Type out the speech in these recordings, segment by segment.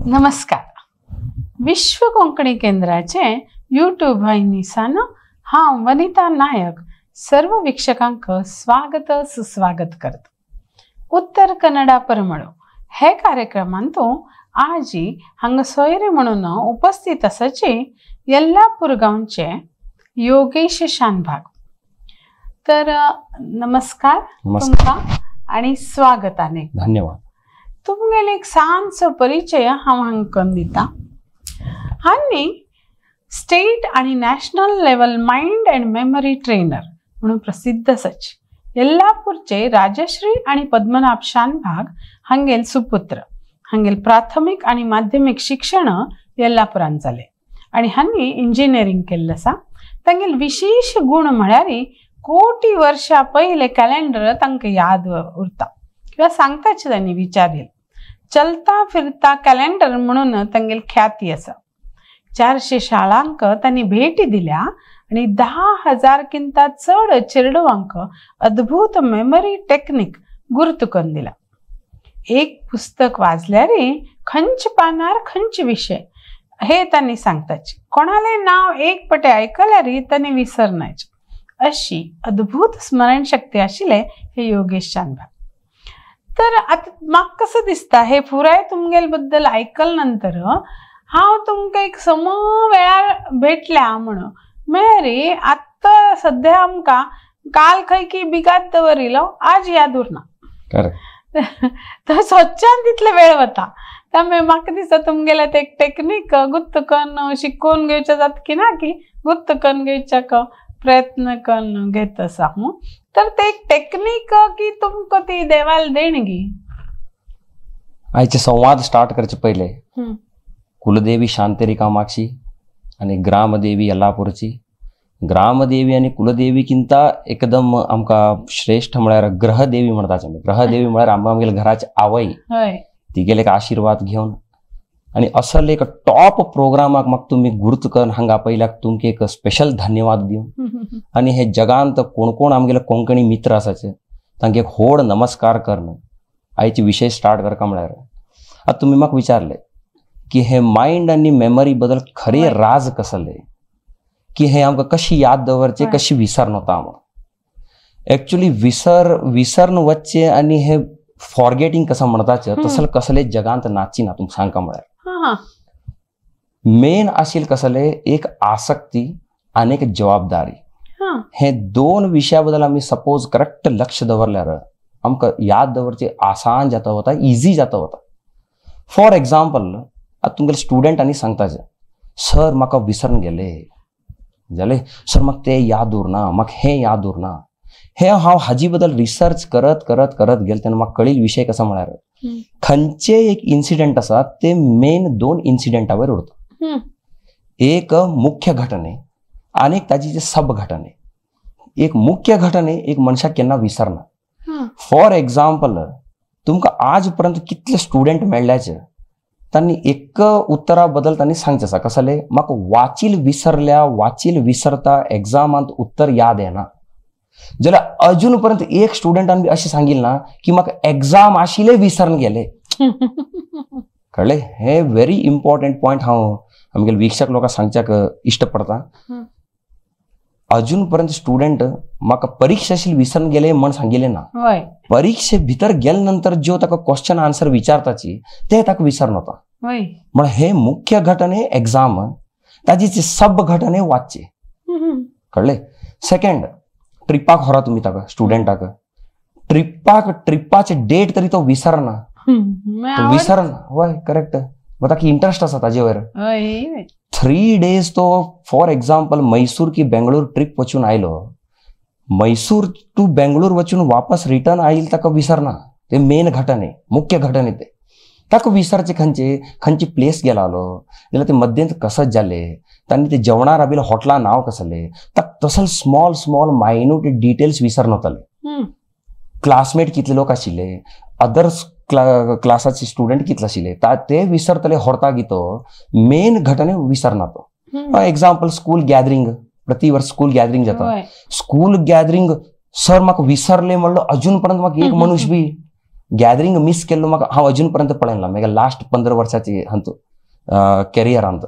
नमस्कार. विश्व कोंकणी केंद्राचे यूट्यूब वाहिनीसान हांव वनिता नायक सर्व वीक्षकांक स्वागत सुस्वागत करता. उत्तर कन्नडा परमळो हे कार्यक्रमांतू आजी हांगा सोयरे म्हणून उपस्थित आसाचे येल्लापूर गांवचे योगेश शानभाग. तर नमस्कार तुमकां आनी स्वागत. आनी धन्यवाद. तुमगेले एक ल्हानसो परिचय हांव हांकां दिता. हांणी स्टेट आनी national level mind and memory trainer म्हणून प्रसिद्ध आसाची. येल्लापूरचे राजश्री आनी पद्मनाभ शानभाग हांगेल सुपुत्र. हांगेल प्राथमीक आनी माध्यमीक शिक्षण येल्लापुरान जालें आनी हांणी इंजिनियरींग केल्लें आसा. तांगेल विशेश गूण म्हळ्यार कोटी वर्षां पयले कॅलेंडर तांकां याद उरता किंवा सांगताच तांणी विचारील. चलता फिरता कॅलेंडर म्हणून तांगेल ख्याती आसा. 400 शाळांक तांणी भेटी दिल्या आनी 10,000 किंता चड चेडवांक अद्भुत मेमरी टेक्निक गुर्त करून दिला. एक पुस्तक वाचल्यार खंयच पानार खंयच विशय हे तांणी सांगताच. कोणाले नाव एक पटे आयकल्यार तांणी विसरनाच. अशी अद्भुत स्मरणशक्ती आशिल्ले हे योगेश शानभाग. तर आतां म्हाका कसं दिसता हे पुराय तुमगेल बद्दल आयकल नंतर हांव तुमकां एक सम वेळार भेटल्या म्हणून मेळ्ळी. आतां सद्या आमकां काल खंय की बिगात दवरिलो आज याद उरना. तर स्वच्छान तितले वेळ वता. त्यामुळे म्हाका दिसता तुमगेले ते एक टेक्निक गुप्त करून शिकोवन घेवचे जाता की ना की गुप्त करून घेवच्याक प्रयत्न करून घेत आसा. तर ते एक टेक्निक की तुमकां ती देवाल देणगी. आयचे संवाद स्टार्ट करचे पहिले कुलदेवी शांतेरी कामाक्षी आणि ग्रामदेवी येल्लापूरची. ग्रामदेवी आणि कुलदेवीकिंता एकदम आमकां श्रेष्ठ म्हळ्यार ग्रहदेवी म्हणटात आमी. ग्रहदेवी म्हळ्यार आमकां आमगेले घराची आवय, तिगेले एक आशिर्वाद घेवन आनी असल एक टॉप प्रोग्रामाक म्हाका तुमी गुर्त करून हांगा पयल्याक तुमकां एक स्पेशल धन्यवाद दिवन आनी हे जगांत कोण कोण आमगेले कोंकणी मित्र आसाचे तांकां एक व्हड नमस्कार करून आयचे विशय स्टार्ट करता. म्हळ्यार आतां तुमी म्हाका विचारले की हे मायंड आनी मेमरी बद्दल खरे राज कसले, की हे आमकां कशी याद दवरचे, कशी विसर नता. आमकां एक्चुअली विसरन वच्चे आनी हे फॉरगेटींग कसं म्हणताचे तसं कसले जगांत नाची ना. तुमकां सांगका म्हळ्यार मेन आशिल्लें कसले एक आसक्ती आनी एक जबाबदारी. हे दोन विशया बद्दल आमी सपोज करेक्ट लक्ष दवरल्यार आमकां याद दवरचे आसान जाता वता, इजी जाता वता. फॉर एग्जाम्पल आतां तुमगेले स्टुडंटांनी सांगताचे, सर म्हाका विसरून गेले जाले, सर म्हाका तें याद उरना, म्हाका हें याद उरना. हे हांव हाजी बद्दल रिसर्च करत करत करत गेले तेन्ना म्हाका कळील विशय कसो म्हळ्यार खंयचे एक इन्सिडंट आसा ते मेन दोन इन्सिडंटा वयर उरता. एक मुख्य घटने आनी एक ताजी जे सब घटने. एक मुख्य घटने एक मनशाक केन्ना विसरना. फॉर एग्जाम्पल तुमकां आज पर्यंत कितले स्टुडंट मेळ्ळ्याचे तांणी एक उत्तरा बद्दल तांणी सांगचें आसा कसले म्हाका वाचील विसरल्या, वाचील विसरता, एग्जामांत उत्तर याद येना. जाल्यार अजून पर्यंत एक स्टुडंटान बी अशें सांगिल्लें ना की म्हाका एग्जाम आशिल्ले विसरून गेले. कळ्ळें? हे व्हेरी इम्पॉर्टंट पॉयंट हांव आमगेले वीक्षक लोकांक सांगच्याक इश्ट पडटा. अजून पर्यंत स्टुडंट म्हाका परिक्षा आशिल्ली विसरून गेले म्हण सांगिल्लें ना. परिक्षे भितर गेले नंतर ज्यो ताका क्वेश्चन आन्सर विचारताची ते ताका विसरून वता. म्हण हे मुख्य घटने एग्जाम, ताजी सब घटने वाचचे. कळ्ळें? सेकंड, ट्रिपाक व्हरा तुमी ताका स्टुडंटाक, ट्रिपाक ट्रिपाचे डेट तरी तो विसरना, तो विसरना. हय करेक्ट. ताका इंट्रस्ट आसा ताजे वयर. 3 डेज तो फॉर एग्जाम्पल मैसूर की बेंगळूर ट्रिप वचून आयलो, मैसूर टू बेंगळूर वचून वापस रिटर्न आयल ताका विसरना. ते मेन घटने, मुख्य घटने ते ताका विसरचे. खंयचे खंयचे प्लेस गेलालो जाल्यार ते मद्यंत कसत जाले, तांणी ते जेवणा राबिल्ले हॉटेला नांव कसले, ताका तसल स्मॉल स्मॉल मायन्यूट डिटेल्स विसरन वताले. क्लासमेट कितले लोक आशिल्ले, अदर्स क्लासाचे स्टुडंट कितले आशिल्ले ते विसरतले. होरता गीतो मेन घटने विसरना तो. एग्जाम्पल स्कूल गॅदरींग, प्रति वर्ष स्कूल गॅदरींग जाता. स्कूल गॅदरींग सर म्हाका विसरले म्हणलो अजून पर्यंत म्हाका एक मनुष्य बी गॅदरींग मिस केल्लो म्हाका हांव अजून पर्यंत पळयना म्हागे लास्ट 15 वर्साची हांतू कॅरियरांत.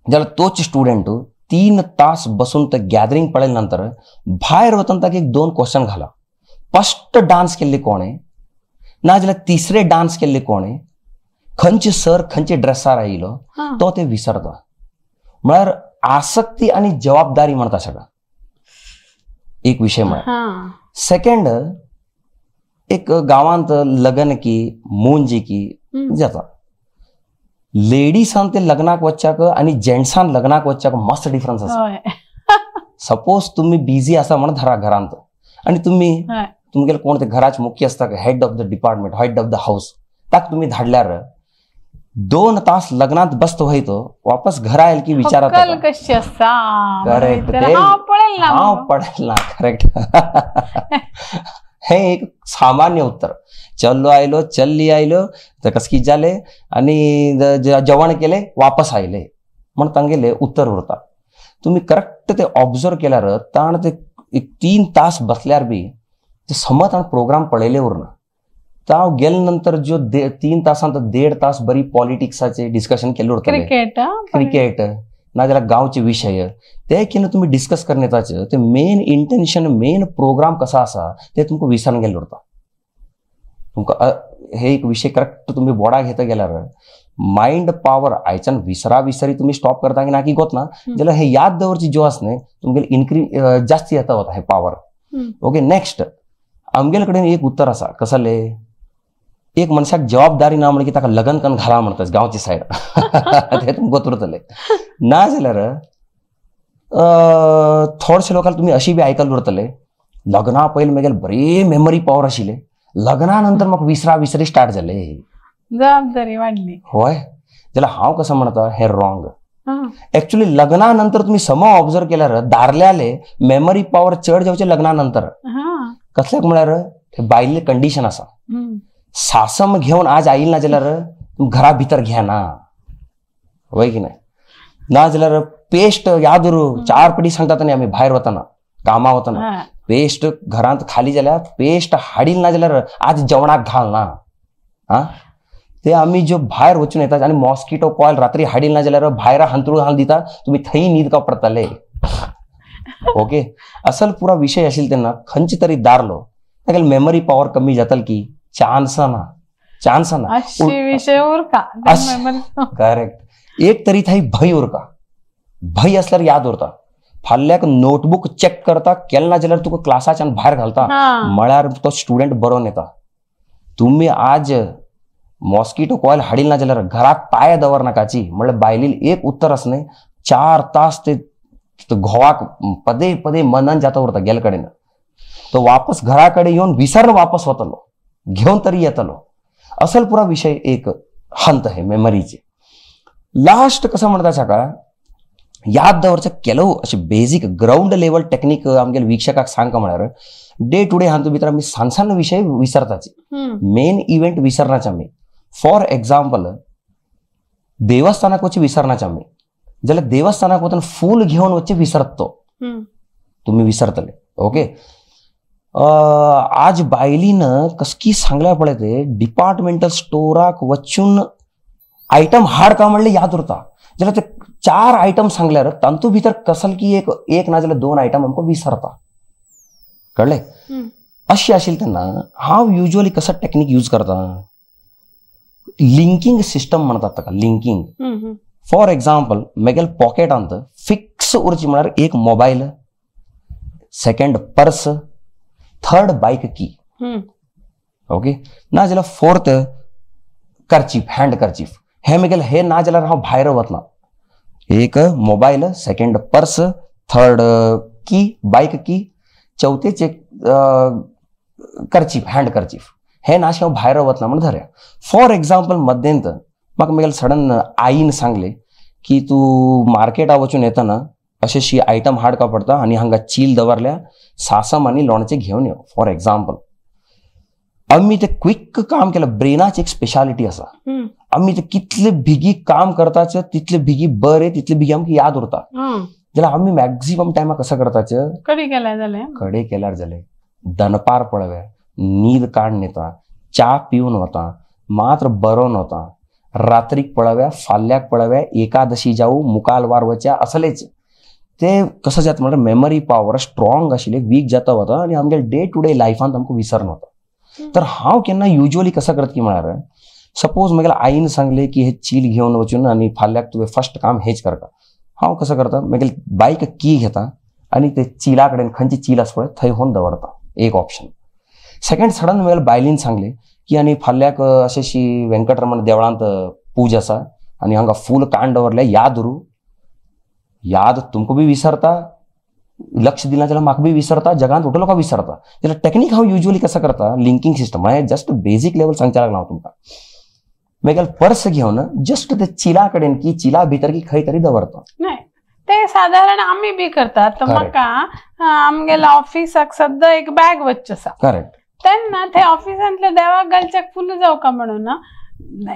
जाल्यार तोच स्टुडंट 3 तास बसून ते गॅदरींग पळयले नंतर भायर वतना ताका 1-2 क्वेश्चन घाला. फर्स्ट डान्स केल्ले कोणे, ना जाल्यार तिसरे डान्स केल्ले कोणे, खंयचे सर खंयचे ड्रेसार आयलो तो ते विसरता. म्हळ्यार आसक्ती आनी जबाबदारी म्हणटा सगळं एक विशय म्हळ्यार. सेकंड, एक गांवांत लग्न की मुंजी की जाता, लेडीसान ते लग्नाक वच्चाक आनी जेंट्सान लग्नाक वच्चाक मस्त डिफरन्स आसा. सपोज तुम्ही बिझी आसा म्हण धरा घरांत आनी तुम्ही तुमगेले कोण ते घराचे मुख्य आसता, head of the department, head of the house, ताका तुमी धाडल्यार 2 तास लग्नात बसत वय तो वापस घरा आयल की विचारात कशी आसा. करेक्ट, हांव पळयला ना. करेक्ट. हे एक सामान्य उत्तर. चल्लो आयलो, चल्ली आयलो, तर कसकी जाले आनी जेवण केले वापस आयले म्हण तांगेले उत्तर उरता. तुमी करेक्ट ते ऑब्जर्व केल्यार ताण ते 3 तास बसल्यार बी ते समज ताण प्रोग्राम पळयले उरना. ताव गेले नंतर ज्यो 3 तासांत 1.5 तास बरी पॉलिटिक्साचे डिस्कशन केले उरतले, क्रिकेट नाजाल्यार गांवचे विशय ते केन्ना तुमी डिस्कस करने येताचे ते मेन इंटेन्शन मेन प्रोग्राम कसा आसा ते तुमकां विसरून गेल्ले उरता. तुमकां हे एक विशय करेक्ट तुमी बोर्डाक घेता गेल्यार मायंड पावर आयच्यान विसरा विसरी तुमी स्टॉप करता की ना की गोत ना जाल्यार हे याद दवरची ज्यो आसा न्ही तुमगेले इनक्री जास्ती येता वता हे पावर. ओके, नेक्स्ट आमगेले कडेन एक उत्तर आसा कसले, एक मनशाक जबाबदारी ना म्हण की ताका लग्न करून घाला म्हणतात गांवची सायड. ते तुमकां गोत उरतले. ना जाल्यार थोडशे लोकांक तुमी अशी बी आयकल उरतले, लग्ना पयलीं म्हगेले बरी मेमरी पावर आशिल्ले, लग्ना नंतर म्हाका विसरा विसरी स्टार्ट जाले, जबाबदारी वाडली. होय, जाल्यार हांव कसो म्हणटा हें रॉंग. एक्चुअली लग्ना नंतर तुमी सम ऑब्जर्व केल्यार दारल्याले मेमरी पावर चड जावचे लग्ना नंतर. कसल्याक म्हळ्यार बायले कंडिशन आसा, सासम घेवन आज आयल ना जाल्यार घरा भितर घेना, वय की नाही. ना जाल्यार पेस्ट याद उरू, 4 पिढी सांगतात न्ही आमी भायर वतना कामा वतना, पेस्ट घरांत खाली जाल्यार पेस्ट हाडील ना जाल्यार आज जेवणाक घाल ना. हा, ते आमी ज्यो भायर वचून येतात आनी मॉस्किटो कॉयल रात्री हाडील ना जाल्यार भायर हांतरूण घालून दिता, तुमी थंय न्हीद का पडटले. ओके, असल पुरा विशय आशिल्लो तेन्ना खंयचे तरी दारलो तागेली मेमरी पावर कमी जातली की चान्स ना, चान्स ना. विशय उरका. करेक्ट. एक तरी थंय भंय उरका, भंय असल्यार याद उरता. फाल्याक नोटबुक चेक करता केन्ना ना जाल्यार तुका क्लासाच्यान भायर घालता म्हळ्यार तो स्टुडंट बरोवन येता. तुमी आज मॉस्किटो कॉयल हाडील ना जाल्यार घरात पांय दवरनाकाची म्हळ्यार बायलील एक उत्तर आसा न्ही, 4 तास ते घोवाक पदे पदे मनन जाता उरता गेले कडेन. तो वापस घरा कडेन येवन विसरून वापस वतलो, घेवन तरी येतलो. असल पुरा विशय एक हंत हे मेमरीचे. लास्ट कसं म्हणता सकाळ याद दवरचे केलो अशे बेजीक ग्रावंड लेवल टेक्निक आमगेले वीक्षकाक सांगका म्हळ्यार डे टू डे हातूंत भितर आमी सान सान विशय विसरताचे, मेन इव्हेंट विसरनाचे आमी. फॉर एक्झाम्पल देवस्थानाक वचचे विसरनाचे आमी, जाल्यार देवस्थानाक वतना फूल घेवन वचचे विसरत तो तुमी विसरतले. ओके, आज बायलीन कसकी सांगल्या पळय ते डिपार्टमेंटल स्टोराक वचून आयटम हाड का म्हणले याद उरता, जाल्यार ते 4 आयटम सांगल्यार तांतू भितर कसल की एक एक ना जाल्यार 2 आयटम आमकां विसरता. कळ्ळें? अशें आशिल्लें तेन्ना हांव युजली कसो टेक्नीक यूज करता, लिंकींग सिस्टम म्हणतात ताका, लिंकींग. फॉर एक्झाम्पल म्हगेले पॉकेटांत फिक्स उरची म्हळ्यार एक mobile, second purse, third bike key, okay, ना जाल्यार फोर्थ कर्चीफ, हँड कर्चीफ. हे म्हगेले हे ना जाल्यार हांव भायर वतना एक mobile, second purse, third key, bike key, चवथेच एक कर्चीफ, हँड कर्चीफ. हे नाशे हांव भायर वतना म्हण धरया. फॉर एक्झाम्पल मध्यंत म्हाका म्हगेले सडन आईन सांगले की तूं मार्केटा वचून येतना अशें शी आयटम हाड का पडटा आनी हांगा चील दवरल्या, सासम आनी लोणचें घेवन यो. फॉर एक्झाम्पल आमी ते क्विक काम केलं, ब्रेनाची एक स्पेशालिटी आसा, आमी ते कितले भिगी काम करताचे तितले भिगी बरे, तितले भिगी आमकां याद उरता. जाल्यार आमी मॅक्झिमम टायमाक कसो करताचे, कडे केल्यार जालें, कडे केल्यार जालें, दनपार पळोवया, न्हीद काडून येता, च्या पिवन वता, मात्र बरोवन वता, रात्रीक पळव्या, फाल्याक पळव्या, एकादशी जाऊ, मुकाल वार वच्या, असलेच ते कसं जाता म्हणल्यार मेमरी पावर स्ट्रॉंग आशिल्ले वीक जाता वता आनी आमगे डे टू डे लायफांत आमकां विसरन वता. तर हांव केन्ना युजली कसं करत की म्हळ्यार सपोज म्हगेल्या आईन सांगले की हे चील घेवन वचून आनी फाल्याक तुवें फर्स्ट काम हेच करता, हांव कसं करता म्हगेले बायक की घेता आनी ते चिला कडेन खंयची चील आसा पळय थंय होवन दवरता, एक ऑप्शन. सेकंड सडन म्हगेल्या बायलेन सांगले की आनी फाल्याक अशें व्यंकटरमण देवळांत पूज आसा आनी हांगा फूल काण दवरले, याद उरू. याद तुमकां बी विसरता, लक्ष दिना जाल्यार म्हाका बी विसरता, जगांत उठलो लोकां विसरता. जाल्यार टेक्नीक हांव युजली कसं करता, लिंकींग सिस्टम म्हळ्यार जस्ट बेजीक लेवल सांगचे लागला हांव तुमकां. म्हगेले पर्स घेवन जस्ट ते चिला कडेन की चिला भितर की खंय तरी दवरता. ते साधारण आमी बी करतात. म्हाका आमगेल्या ऑफिसाक सद्दां एक बॅग वच्चें आसा, करेक्ट, तेन्ना ते ऑफिसांतल्या देवाक घालच्याक फुलां जावका म्हणून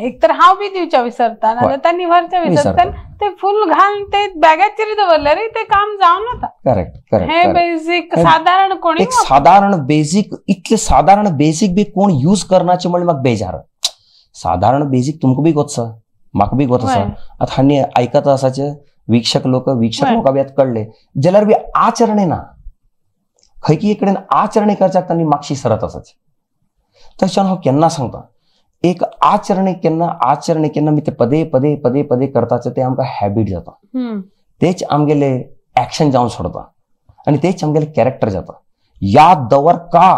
एक तर हांव बी दिवच्या विसरता, नाजाल्यार तांणी व्हरच्या विसरता, ते फूल घालून ते बॅगाचेर दवरल्यार ते काम जावन वता. Correct correct. हे बेजीक साधारण कोणी एक साधारण बेजीक, इतले साधारण बेजीक बी कोण यूज करनाचे म्हणल्यार म्हाका बेजार. साधारण बेजीक तुमकां बी गोत आसा, म्हाका बी गोत आसा. आतां हांणी आयकत आसाचे वीक्षक लोक, वीक्षक लोकां बी आतां कळ्ळे जाल्यार बी आचरणे ना, खंय की एक कडेन आचरणे करच्याक तांणी मागशी सरत आसाचे. तशें हांव केन्ना सांगता, एक आचरणे केन्ना आचरणे केन्ना आमी ते पदे पदे पदे पदे करताचे ते आमकां हॅबीट जाता, तेच आमगेले एक्शन जावन सोडता आनी तेच आमगेले कॅरेक्टर जाता. याद दवर का,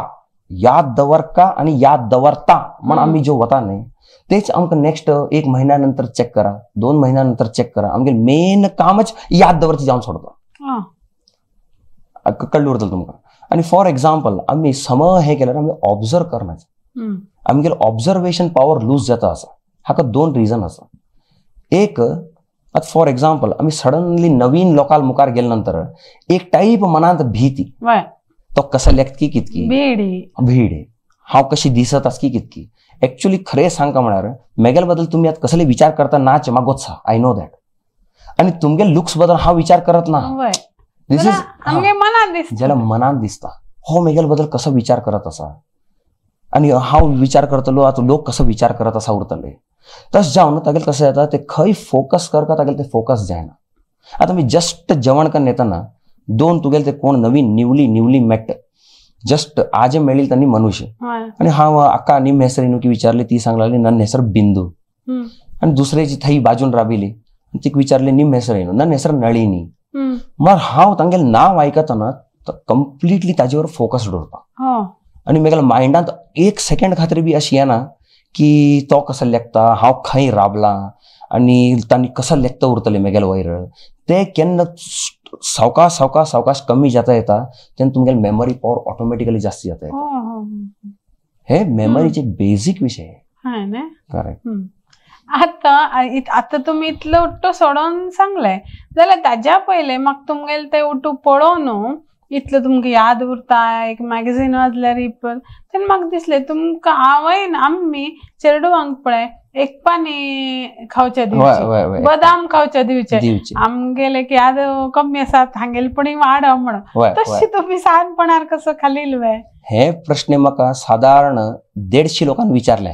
याद दवर का आनी याद दवरता म्हण आमी ज्यो वता न्ही तेच आमकां नेक्स्ट एक म्हयन्या नंतर चॅक करा, 2 म्हयन्या नंतर चॅक करा, आमगे मेन कामच याद दवरची जावन सोडता. कळ्ळें उरतलें तुमकां. आनी फॉर एग्जाम्पल आमी सम हें केल्यार आमी ऑब्जर्व करनाचे, आमगेले ऑब्जर्वेशन पावर लूज जाता आसा. हाका 2 रिजन आसा. एक आतां फॉर एग्जाम्पल आमी सडनली नवीन लोकां मुखार गेले नंतर एक टायप मनांत भीती, तो कसो लेखत की कितकी भीड, हांव कशी दिसत आस की कितकी. एक्चुअली खरें सांगका म्हळ्यार मेगेल बद्दल तुमी आतां कसले विचार करता नाच म्हाका गोत्सा, I know that. आनी तुमगे लुक्स बद्दल हांव विचार करत ना, this is जाल्यार मनांत दिसता हो मेगेल बद्दल कसो विचार करत आसा आनी हांव विचार करतलो आतां लोक कसो विचार करत आसा उरतले. तशें जावन तागेलें कशें जाता ते खंय फोकस करता तागेलें ते फोकस जायना. आतां आमी जस्ट जेवण करून येतना 2 तुगेले ते कोण नवीन निवली निवली मेट जस्ट आज मेळिल तांणी मनुष्य आनी हांव अक्का निम हेसर न्हू की विचारले, ती सांगलाली नन हेसर बिंदू. आनी दुसरेची थंय बाजून राबिली तिका विचारले निम हेसर न्हू, नन हेसर नळिनी. मार हांव तांगेलें नांव आयकतना कंप्लिटली ताजेवर फोकस दवरता आनी म्हगेल्या मायंडांत एक सेकंड खातीर बी अशें येना की तो कसो लेखता, हांव खंय राबलां आनी तांणी कसो लेखता उरतलें म्हगेले वयर. ते केन्ना सावकाश सावकाश सावकाश कमी जाता येता तेन्ना तुमगेले मेमरी पावर ऑटोमॅटिकली जास्त जाता येता. हे मेमरीचे बेजीक विशय. करेक्ट. आतां आतां तुमी इतलो उट्टो सोडोवन सांगलें जाल्यार ताज्या पयलें म्हाका तुमगेले ते उट्टू पळोवन इतलो तुमकां याद उरता, एक मॅगझीन वाजल्यार तेन्ना म्हाका दिसलें तुमकां आवयन आमी चेडवांक पळय एक पानी खावच्या दिवचे, बदाम खावच्या दिवचे, आमगेले याद कमी आसात हांगेलपणी वाडप म्हणून, तशी तुमी सानपणार कसो खालील वे? हे प्रश्न म्हाका सादारण 150 लोकांनी विचारले.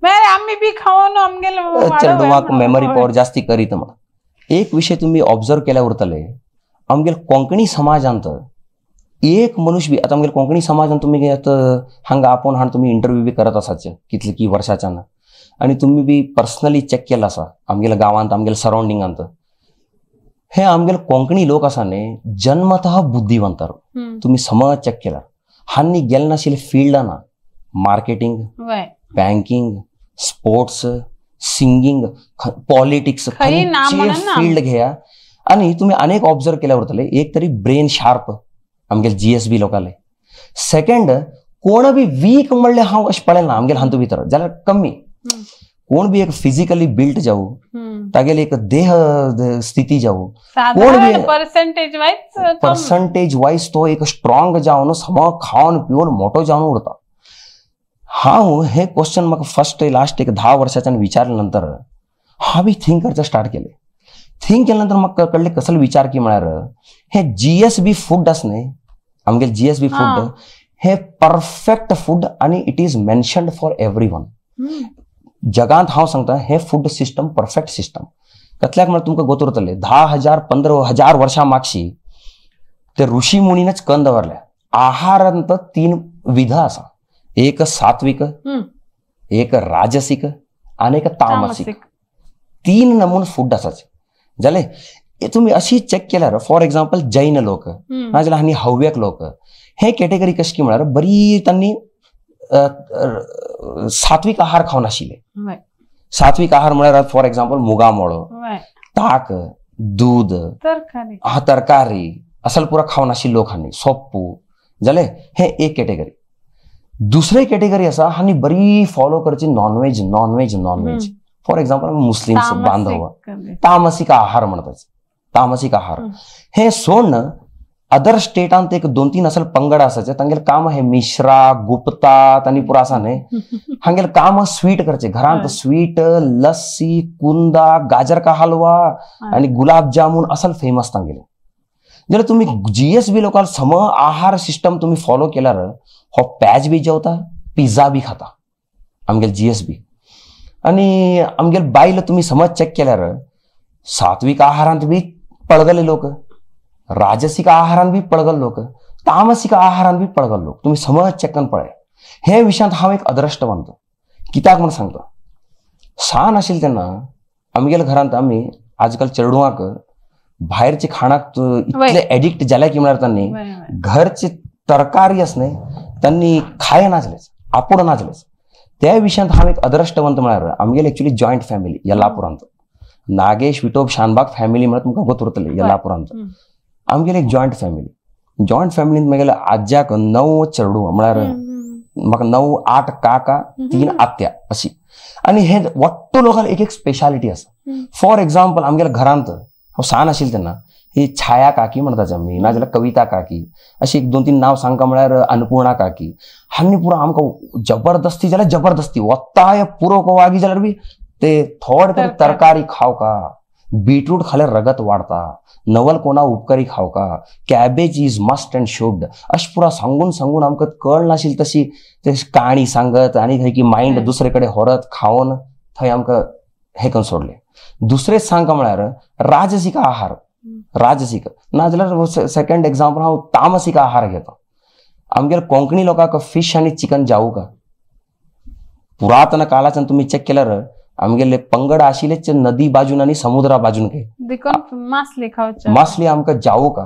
आमी बी खावन आमगेले चेडवांक मेमरी पावर जास्ती करीत म्हणून. एक विशय तुमी ऑब्जर्व केल्यार उरतले, आमगेले कोंकणी समाजांत एक मनुष्य बी आतां आमगेले कोंकणी समाजांत तुमी आतां हांगा आपोवन हाडून तुमी इंटरव्यू बी करत आसाचे कितले की वर्साच्यान आनी तुमी बी पर्सनली चॅक केल्लो आसा आमगेल्या गांवांत आमगेल्या सरावंडिंगांत, हे आमगेले कोंकणी लोक आसा न्ही जन्मतः बुद्धिवंतर. तुमी समज चॅक केल्यार हांणी गेले नाशिल्ले फिल्ड ना, marketing, banking, sports, singing, politics, field घेया. आनी तुमी अनेक ऑब्जर्व केल्यार उरतले, एक तरी ब्रेन शार्प आमगेले GSB लोकांले. सेकंड कोण बी वीक म्हणलें हांव अशें पळयना आमगेले हातूंत भितर जाल्यार कमी कोण बी एक फिजिकली बिल्ट जावं, तागेली एक देह स्थिती जावं, कोण बी पर्सेंटेज वायज तो एक स्ट्रॉंग जावन सम खावन पिवन मोठो जावन उरता. हांव हे क्वेश्चन म्हाका फर्स्ट लास्ट एक 10 वर्साच्यान विचारले नंतर हांवें थिंक करचें स्टार्ट केलें. थिंक केल्या नंतर म्हाका कळ्ळें कसलो विचार की म्हळ्यार हे GSB food आसा न्ही आमगेले GSB food हे परफेक्ट फूड आनी it is mentioned for every one. जगांत हांव सांगता हे फूड सिस्टम परफेक्ट सिस्टम. कसल्याक म्हळ्यार तुमकां गोत उरतले 10,000 15,000 वर्सां मागशी ते ऋषी मुनीनच कन दवरले. आहारांत 3 विध आसा, एक सात्विक, एक राजसिक आनी एक तामसिक. 3 नमून फूड आसाच जाले. तुमी अशी चेक केल्यार फॉर एक्झाम्पल जैन लोक नाजाल्यार आनी हव्यक लोक हे कॅटेगरी कशी की म्हळ्यार बरी तांणी सात्विक आहार खावन आशिल्ले. सात्विक आहार म्हळ्यार फॉर एक्झाम्पल मुगा मोळो, ताक, दूध, तरकारी असल पुरा खावन आशिल्ले लोक हांणी सोप्पू जाले. हे एक कॅटेगरी. दुसरे कॅटेगरी आसा हांणी बरी फॉलो करची non veg non veg non veg. For example Muslims बांधव तामसिक आहार म्हणतात, तामसिक आहार. हे सोडून अदर स्टेटांत एक 2-3 असल पंगड आसाचे तांगेले काम हे मिश्रा गुप्ता तांणी पुरा आसा न्ही, हांगेले काम स्वीट करचे. घरांत स्वीट, लस्सी, कुंदा, गाजर का हलवा आनी गुलाब जामुन असल फेमस तांगेले. जाल्यार तुमी जीएसबी लोकांक सम आहार सिस्टम तुमी फॉलो केल्यार हो पॅज बी जेवता, पिझ्झा बी खाता आमगेले जीएसबी. आनी आमगेले बायल तुमी समज चेक केल्यार सात्विक आहारांत बी पळगले लोक, राजसिक आहारान बी पळगल लोक, तामसिक आहारान बी पळगल लोक. तुमी समज चेक करून पळय. हे विशयांत हांव एक अद्रश्टवंत. कित्याक म्हूण सांगता, सान आशिल्लें तेन्ना आमगेल्या घरांत आमी आजकाल चेडवांक भायरचे खाणाक इतले एडिक्ट जाले की म्हळ्यार तांणी घरची तरकारी आस न्ही तांणी खाय नासलेच, आपोड नासलेच. त्या विशयांत हांव एक अद्रश्टवंत म्हळ्यार आमगेले एक्चुअली जॉयंट फॅमिली येल्लापुरांत, नागेश विटोब शानबाग फॅमिली म्हळ्यार तुमकां गोत उरतले येल्लापुरांत. आमगेले एक जॉयंट फॅमिली. जॉयंट फॅमिलींत म्हगेल्या आज्याक 9 चेडूं म्हळ्यार म्हाका 9-8 काका, 3 आत्या अशी. आनी हे वट्टू लोकांक एक एक स्पेशालिटी आसा. फॉर एक्झाम्पल आमगेल्या घरांत हांव सान आशिल्लें तेन्ना ही छाया काकी म्हणटाचे आमी, नाजाल्यार कविता काकी, अशी एक 2-3 नांव सांगका म्हळ्यार अन्नपूर्णा काकी. हांणी पुरो आमकां जबरदस्ती जाल्यार जबरदस्ती वत्ताय पुरो वागी जाल्यार बी ते थोडे तरी तरकारी खाव का, बीटरूट खाल्यार रगत वाडता, नवल कोणा उपकारी खाव का, cabbage is must and should अशें पुरा सांगून सांगून आमकां कळ नाशिल्ली तशी ते काणी सांगत आनी थंय की मायंड दुसरे कडेन व्हरत खावन थंय आमकां हें करून सोडलें. दुसरें सांगका म्हळ्यार राजसिक आहार, राजसिक नाजाल्यार सेकंड एक्झाम्पल हांव तामसिक आहार घेता. आमगेले कोंकणी लोकांक फिश आनी चिकन जावू का. पुरातन काळाच्यान तुमी चेक केल्यार आमगेले पंगड आशिल्लेच नदी बाजून आनी समुद्रा बाजून मासली खावचे, मासली आमकां जावू का.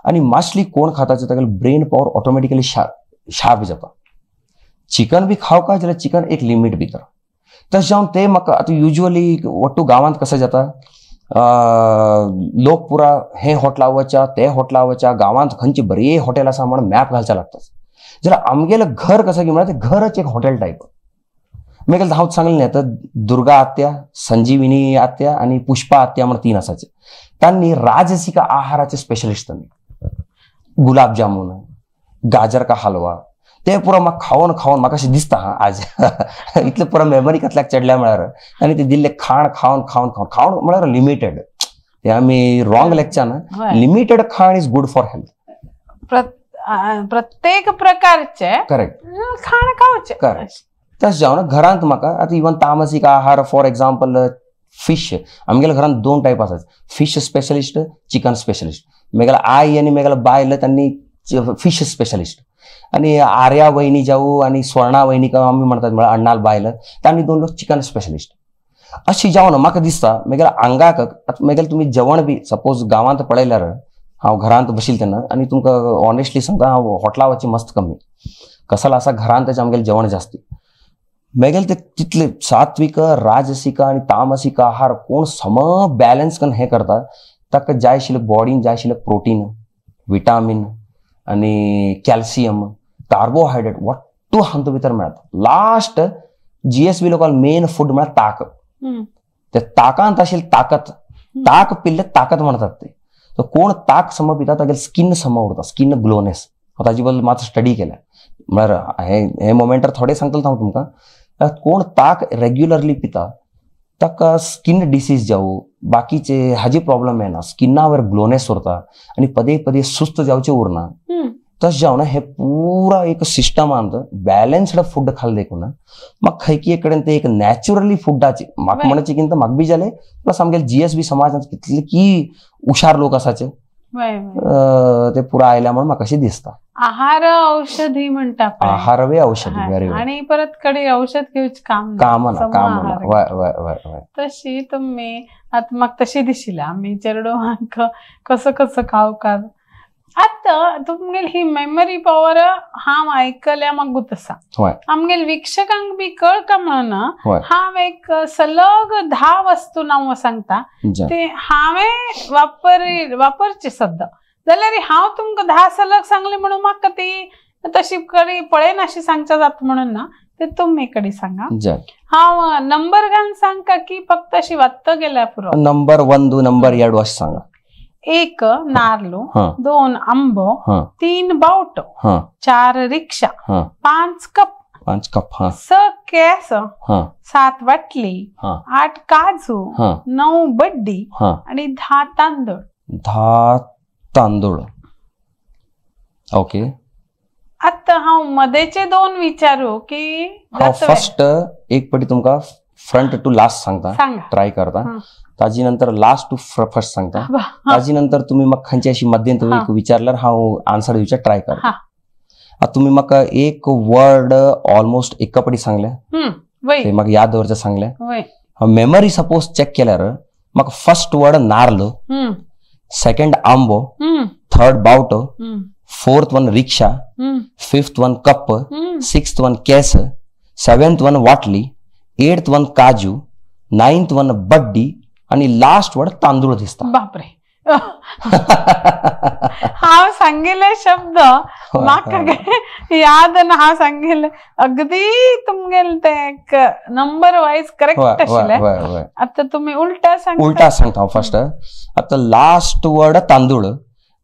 आनी मासली कोण खाता तागेले ब्रेन पावर ऑटोमॅटिकली शार्प जाता. चिकन बी खाव का जाल्यार चिकन एक लिमीट भितर. तशें जावन ते म्हाका आतां युज्वली वट्टू गांवांत कशें जाता, लोक पुरा हे हॉटेला वचा ते हॉटेला वचा, गांवांत खंयचे बरे हॉटेल आसा म्हण मॅप घालचे लागता. जाल्यार आमगेलें घर कशें की म्हळ्यार तें घरच एक हॉटेल टायप. मागीर हांव सांगलें न्ही आतां दुर्गा आत्या, संजीविनी आत्या आनी पुष्पा आत्या म्हण 3 आसाचे. तांणी राजसिक आहाराचे स्पेशलिस्ट तांणी. गुलाब जामुन, गाजर का हलवा ते पुरो म्हाका खावन खावन म्हाका अशें दिसता हा आज इतलें पुरो मेमरी कसल्याक चडल्या म्हळ्यार. आनी ते दिल्लें खाण खावन खावन खावन खावन म्हळ्यार लिमिटेड, ते आमी रॉंग लेखच्या ना, लिमिटेड खाण is good for health. प्रत्येक प्रकारचे करेक्ट खाण खावचें, करेक्ट. तशें जावन घरांत म्हाका आतां इवन तामसिक आहार फॉर एक्झाम्पल फिश, आमगेल्या घरांत 2 टायप आसात, फिश स्पेशलिस्ट, चिकन स्पेशलिस्ट. म्हगेल्या आई आनी म्हगेल्या बायल तांणी फिश स्पेशलिस्ट, आनी आर्या वहिनी जावं आनी स्वर्णा वहिनी आमी म्हणटात म्हळ्यार अण्णाल बायल तांणी 2 लोक चिकन स्पेशलिस्ट. अशी जावन म्हाका दिसता म्हगेल्या आंगाक आतां म्हगेलें तुमी जेवण बी सपोज गांवांत पळयल्यार हांव घरांत बशिल्लें तेन्ना आनी तुमकां ऑनेस्टली सांगता हांव हॉटेला वचचें मस्त कमी, कसल आसा घरांत आमगेलें जेवण जास्ती. मागीर ते तितले सात्विक, राजसिक आनी तामसिक आहार कोण सम बॅलन्स करून हें करता ताका जाय आशिल्लें बॉडीन जाय आशिल्लें प्रोटीन, विटामीन आनी कॅल्शियम, कार्बोहायड्रेट वट्टू हातूंत भितर मेळटा. लास्ट जीएसबी लोकांक मेन फूड म्हळ्यार ताक. ते ताकांत आशिल्ली ताकत, ताक पिल्ले ताकत म्हणटात ते. तर कोण ताक सम पिता तागेली स्कीन सम उरता, स्कीन ग्लोनेस. हांव ताजे बद्दल मातसो स्टडी केल्या म्हळ्यार हे मोमेंटार थोडे सांगतलो हांव तुमकां. कोण ताक रेग्युलरली पिता ताका स्कीन डिसीज जावं बाकीचे हाजी प्रॉब्लम येना, स्किना वयर ग्लोनेस उरता आनी पदे पदे सुस्त जावचें उरना. तशें जावन हे पुरा एक सिस्टमांत बॅलन्स्ड फूड खाल देखून म्हाका खंयकी एक कडेन ते एक नॅचरली फुडाची म्हाका म्हणचे कितें म्हाका बी जालें प्लस आमगेले जीएसबी समाजांत कितले की हुशार लोक आसाचे ते पुरा आयल्या म्हणून म्हाका अशें दिसता. आहार औषधी म्हणटा, आहारवे औषधी आणि परत कडे औषध घेवच काम काम ना, काम ना. तशी तुम्ही आता म्हाका तशी दिशिला आमी चेडवांक कसं कसं खावका. आता तुमगेल ही मेमरी पॉवर हांव आयकल्या म्हाका गुत आसा, आमगेल वीक्षकांक बी कळका म्हणून हांव एक सलग 10 वस्तू नांव सांगता ते हांवें वापरचे सद्दां जाल्यार हांव तुमकां 10 सलग सांगले म्हणून म्हाका ती तशी कडी पळयनाशी सांगच्या जाता म्हणून ना, ते तुमी कडी सांगा. हांव नंबर घालून सांगका की फक्त अशी वाचत गेल्यार पुरो. नंबर 1 नंबर 2 अशें सांगा. 1 नारलो, 2 आंबो, 3 बावटो, 4 रिक्षा, 5 कप, 5 कप, 6 केस, 7 वाटली, 8 काजू, 9 बड्डी आणि 10 तांदूळ. 10 तांदूळ. ओके. आता हांव मदेचे 2 विचारू की फर्स्ट एक पटी तुमका फ्रंट टू लास्ट सांगता, ट्राय करता, ताजी नंतर लास्ट टू फर्स्ट सांगता, ताजी नंतर तुम्ही म्हाका खंयची अशी मध्यंत विचारल्यार हांव आन्सर दिवचे ट्राय करता. आता तुम्ही म्हाका एक वर्ड ऑलमोस्ट एका पटी सांगले ते म्हाका याद दवरचें सांगले. मेमरी सपोज चेक केल्यार म्हाका फर्स्ट वर्ड नार्ल, सेकंड आंबो, थर्ड बावटो, fourth one rickshaw, fifth one cup, sixth one case, seventh one वाटली, एट्थ वन काजू, नाइन्थ वन बड्डी आणि लास्ट वर्ड तांदूळ दिसता. बापरे, हांव सांगिल्ले शब्द म्हाका याद ना. हांव सांगिल्ले अगदी तुमगेले ते एक नंबर वायज करेक्ट आशिल्ले. आता तुम्ही उलटा सांग. उलटा सांगता हांव फर्स्ट. आता लास्ट वर्ड तांदूळ,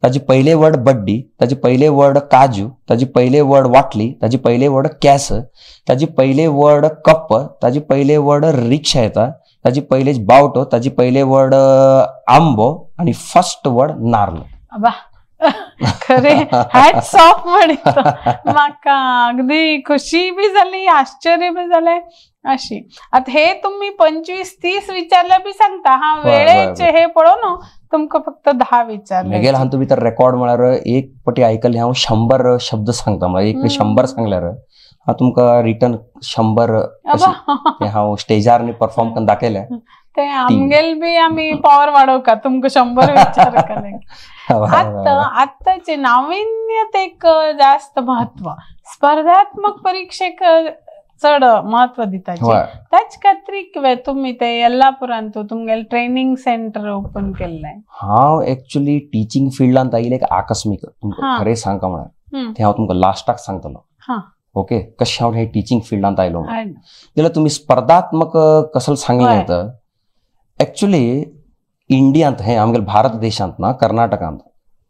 ताजी पहिले वर्ड बड्डी, ताजी पहिले वर्ड काजू, ताजी पहिले वर्ड वाटली, ताजी पहिले वर्ड कॅस, ताजी पहिले वर्ड कप, ताजी पहिले वर्ड रिक्षा येता, ताजी पहिले बावटो, ताजी पहिले वर्ड आंबो आणि फर्स्ट वर्ड नारळ. खरे हॅट्स ऑफ म्हणित म्हाका अगदी खुशी बी जाली, आश्चर्य बी जालें अशी. आता हे तुम्ही 25-30 विचारल्या बी सांगता हा वेळेचे हे पळोवन तुमकां फक्त 10 विचारले. मेगेल हातूंत भितर रेकॉर्ड म्हळ्यार एक पटी आयकल्ले हांव 100 शब्द सांगता, म्हळ्यार एक 100 सांगल्यार हांव तुमकां रिटर्न 100 हांव स्टेजार न्ही परफॉर्म करून दाखयलें. ते आमगेल बी आमी पॉवर वाडोवका तुमकां 100 विचार केले. आतां आतांचे नाविन्यतेक जास्त महत्व, स्पर्धात्मक परीक्षेक चड महत्व दिता, त्याच खातीर तुम्ही ते येल्लापुरांत तुमगेले ट्रेनिंग सेंटर ओपन केल्लें. हांव एक्चुअली टिचींग फिल्डांत आयिल्लें एक आकस्मीक, तुमकां खरें सांगका म्हळ्यार तें हांव तुमकां लास्टाक सांगतलो. ओके, कशें हांव हे टिचींग फिल्डांत आयलो जाल्यार तुमी स्पर्धात्मक कसल सांगलें तर एक्चुअली इंडियांत हे आमगेले भारत देशांत ना कर्नाटकांत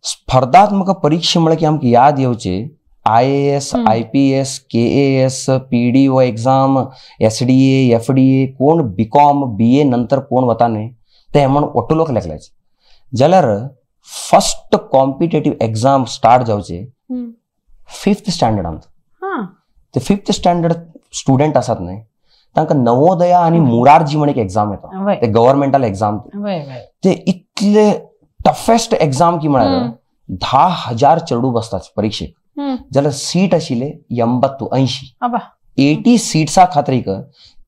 स्पर्धात्मक परीक्षा म्हळ्यार की आमकां याद येवचे IAS, IPS, KAS, PDO exam, SDA, FDA, कोण बीकॉम, BA नंतर कोण वता न्ही ते म्हण ओटो लोक लेखल्याचे. जाल्यार फर्स्ट कॉम्पिटेटीव एग्जाम स्टार्ट जावचे 5th स्टँडर्डांत. ते 5th standard student आसात न्ही तांकां नवोदया आनी मुरारजी म्हण एक एग्जाम येता, ते गव्हर्मेंटल एग्जाम, ते इतले टफेस्ट एग्जाम की म्हळ्यार 10,000 चेडूं बसतात परिक्षेक. जाल्यार सीट आशिल्ले 80 80 सीट्सा खातीर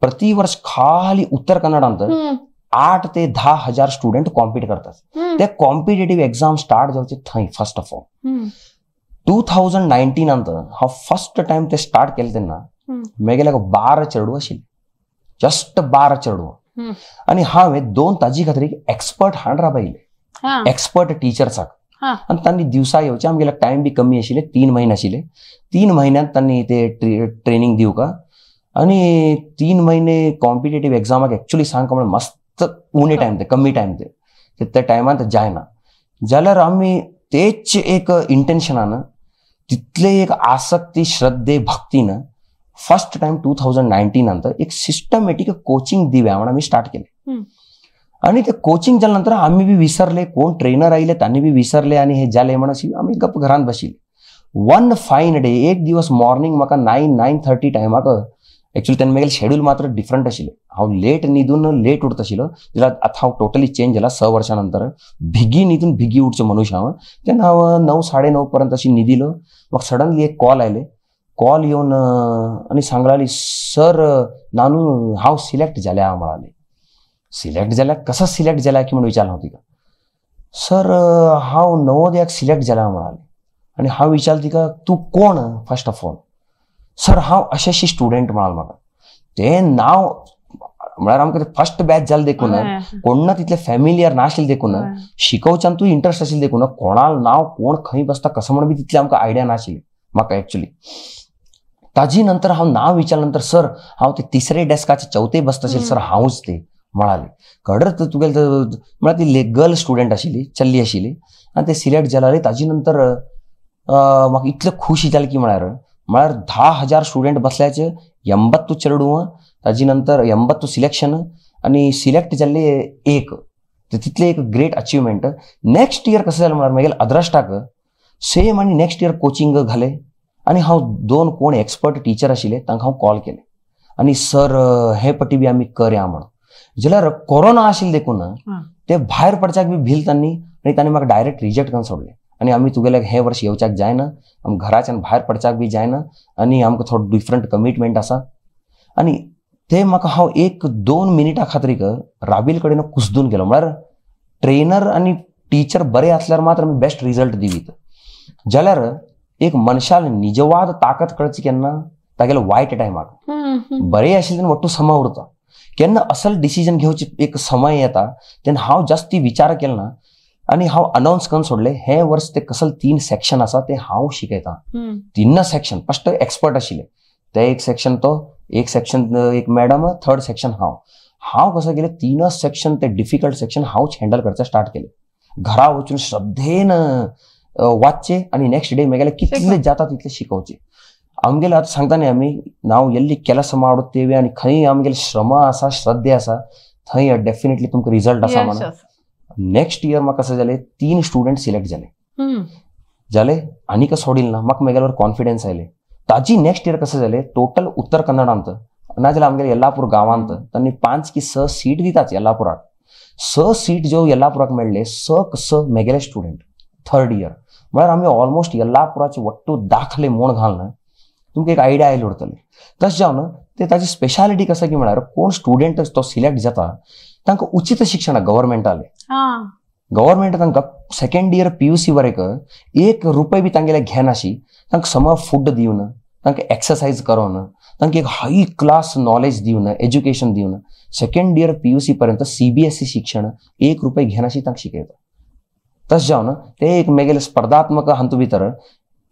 प्रति वर्ष खाली उत्तर कन्नडांत 8 ते 10 हजार स्टुडंट कॉम्पीट करतात. ते कॉम्पिटेटीव एग्जाम स्टार्ट जावचे थंय फर्स्ट ऑफ ऑल. 2019 हांव फर्स्ट टायम ते स्टार्ट केले तेन्ना मेगेले 12 चेडूं आशिल्ले, जस्ट 12 चेडूं. आनी हांवें 2 ताजी खातीर एक्सपर्ट हाड राबयले, एक्सपर्ट टिचर्साक. आनी तांणी दिवसा येवचे, आमगेले टायम बी कमी आशिल्ले, 3 म्हयने आशिल्ले. 3 म्हयन्यांत तांणी ते ट्रेनिंग दिवका आनी 3 म्हयने कॉम्पिटेटीव एग्जामाक एक्चुअली सांगका म्हळ्यार मस्त उणे टायम ते, कमी टायम ते, त्या टायमांत जायना. जाल्यार आमी तेच एक इंटेन्शनान, तितले एक आसक्ती, श्रद्धे, भक्तीन फर्स्ट टायम 2019 एक सिस्टमॅटीक कोचिंग दिवया म्हण आमी स्टार्ट केलें. आनी ते कोचिंग जाल्या नंतर आमी बी विसरले, कोण ट्रेनर आयले तांणी बी विसरले आनी हे जाले म्हण अशी आमी गप्प घरांत बशिल्ले. वन फायन डे एक दिवस मॉर्निंग म्हाका 9 9:30 टायमाक एक्चुअली तेन्ना म्हगेलें शेड्यूल मात्र डिफरंट आशिल्लें. हांव लेट न्हिदून लेट उठत आशिल्लो, जाल्यार आतां हांव टोटली चेंज जाला. 6 वर्सां नंतर भिगी न्हिदून भिगी उठचो मनुष्य हांव. तेन्ना हांव 9 9:30 पर्यंत अशी न्हिदिलो. म्हाका सडनली एक कॉल आयले. कॉल येवन आनी सांगलाली, सर नानू हांव सिलेक्ट जाल्या म्हणाले. सिलेक्ट जाल्या कसो सिलेक्ट जाल्या की म्हणून विचारलं हांव तिका. सर हांव नवोदयाक सिलेक्ट जाल्या म्हणाले. आनी हांव विचारलं तिका, तूं कोण फर्स्ट ऑफ ऑल? सर हांव अशें अशी स्टुडंट म्हणाल म्हाका. तें नांव म्हळ्यार आमकां फर्स्ट बॅच जालें देखून कोण ना तितले फॅमिलियर नाशिल्लें देखून शिकोवच्यान तूं इंट्रस्ट आशिल्लें देखून कोणाल नांव कोण खंय बसता कसो म्हण बी तितली आमकां आयडिया नाशिल्ली म्हाका एक्चुअली. ताजी नंतर हांव नांव विचारल्या नंतर सर हांव ते तिसरे डेस्काचे चवथे बसता आशिल्लें सर हांवूच ते म्हणाले. कडर तुगेले म्हळ्यार ती गर्ल स्टुडंट आशिल्ली, चल्ली आशिल्ली आनी ते सिलेक्ट जाले. ताजी नंतर म्हाका इतलें खुशी जालें की म्हळ्यार म्हळ्यार 10,000 स्टुडंट बसल्याचे 80 चेडूं, ताजी नंतर 80 सिलेक्शन आनी सिलेक्ट जाल्ले एक, तितले एक ग्रेट अचिवमेंट. नेक्स्ट इयर कसं जालें म्हळ्यार मागीर अद्रश्टाक सेम आनी नेक्स्ट इयर कोचिंग घालें आनी हांव 2 कोण एक्सपर्ट टिचर आशिल्ले तांकां हांव कॉल केले आनी सर हे पटी बी आमी करया म्हणून. जाल्यार कोरोना आशिल्लें देखून ते भायर पडच्याक बी भिल तांणी आनी तांणी म्हाका डायरेक्ट रिजेक्ट करून सोडलें. आनी आमी तुगेले हे वर्स येवच्याक जायना, आम घराच्यान भायर पडच्याक बी जायना आनी आमकां थोडो डिफरंट कमिटमेंट आसा. आनी ते म्हाका हांव 1-2 मिनटां खातीर राबील कडेन कुसदून गेलो. म्हळ्यार ट्रेनर आनी टिचर बरे आसल्यार मात्र आमी बेस्ट रिजल्ट दिवीत. जाल्यार एक मनशाल निजवाद ताकत कळची केन्ना तागेले वायट टायमाक. बरे आशिल्ले तेन्ना वट्टू समा उरता. केन्ना असल डिसिजन घेवची एक समय येता तेन्ना हांव जास्ती विचार केलो ना आनी हांव अनावन्स करून सोडलें हे वर्स ते कसल 3 सेक्शन आसा ते हांव शिकयता. 3 सेक्शन फस्ट एक्सपर्ट आशिल्ले ते एक सेक्शन तो, एक सेक्शन एक मॅडम, थर्ड सेक्शन हांव. हांव कसं केलें 3 सेक्शन ते डिफिकल्ट सेक्शन हांवच हँडल करचें स्टार्ट केलें. घरा वचून श्रद्धेन वाचचे आनी नेक्स्ट डे मेगेले कितले जाता तितले शिकोवचे. आमगेले आतां सांगता न्ही आमी नांव एल्ली ಕೆಲಸ ಮಾಡುತ್ತೇವೆ आनी खंय आमगेले श्रम आसा श्रद्धे आसा थंय डेफिनेटली तुमकां रिजल्ट आसा म्हणून. नेक्स्ट इयर म्हाका कसं जालें 3 स्टुडंट सिलेक्ट जाले. जाले आनीक सोडील ना, म्हाका म्हगेल्यावर कॉन्फिडन्स आयले. ताजी नेक्स्ट इयर कसं जालें टोटल उत्तर कन्नडांत नाजाल्यार आमगेले येल्लापूर गांवांत तांणी 5 की 6 सीट दितात येल्लापुराक. 6 सीट ज्यो येल्लापुराक मेळ्ळे 6 मेगेले स्टुडंट थर्ड इयर. म्हळ्यार आमी ऑलमोस्ट येल्लापुराचे वट्टू दाखले म्हूण घालना तुमकां एक आयडिया आयली उरतली. तशें जावन ते ताजी स्पेशालिटी कसं की म्हळ्यार कोण स्टुडंट तो सिलेक्ट जाता तांकां उचित शिक्षण गव्हर्मेंटाले. गव्हर्मेंट तांकां सेकंड इयर PUC वरेक 1 रुपये बी तांगेले घेनाशी, तांकां सम फूड दिवन, तांकां एक्सरसाइज करोन, तांकां एक हाय क्लास नॉलेज दिवन, एज्युकेशन दिवन सेकंड इयर PUC पर्यंत CBSE शिक्षण 1 रुपये घेनाशी तांकां शिकयता. तशें जावन ते एक मेगेले स्पर्धात्मक हातूंत भितर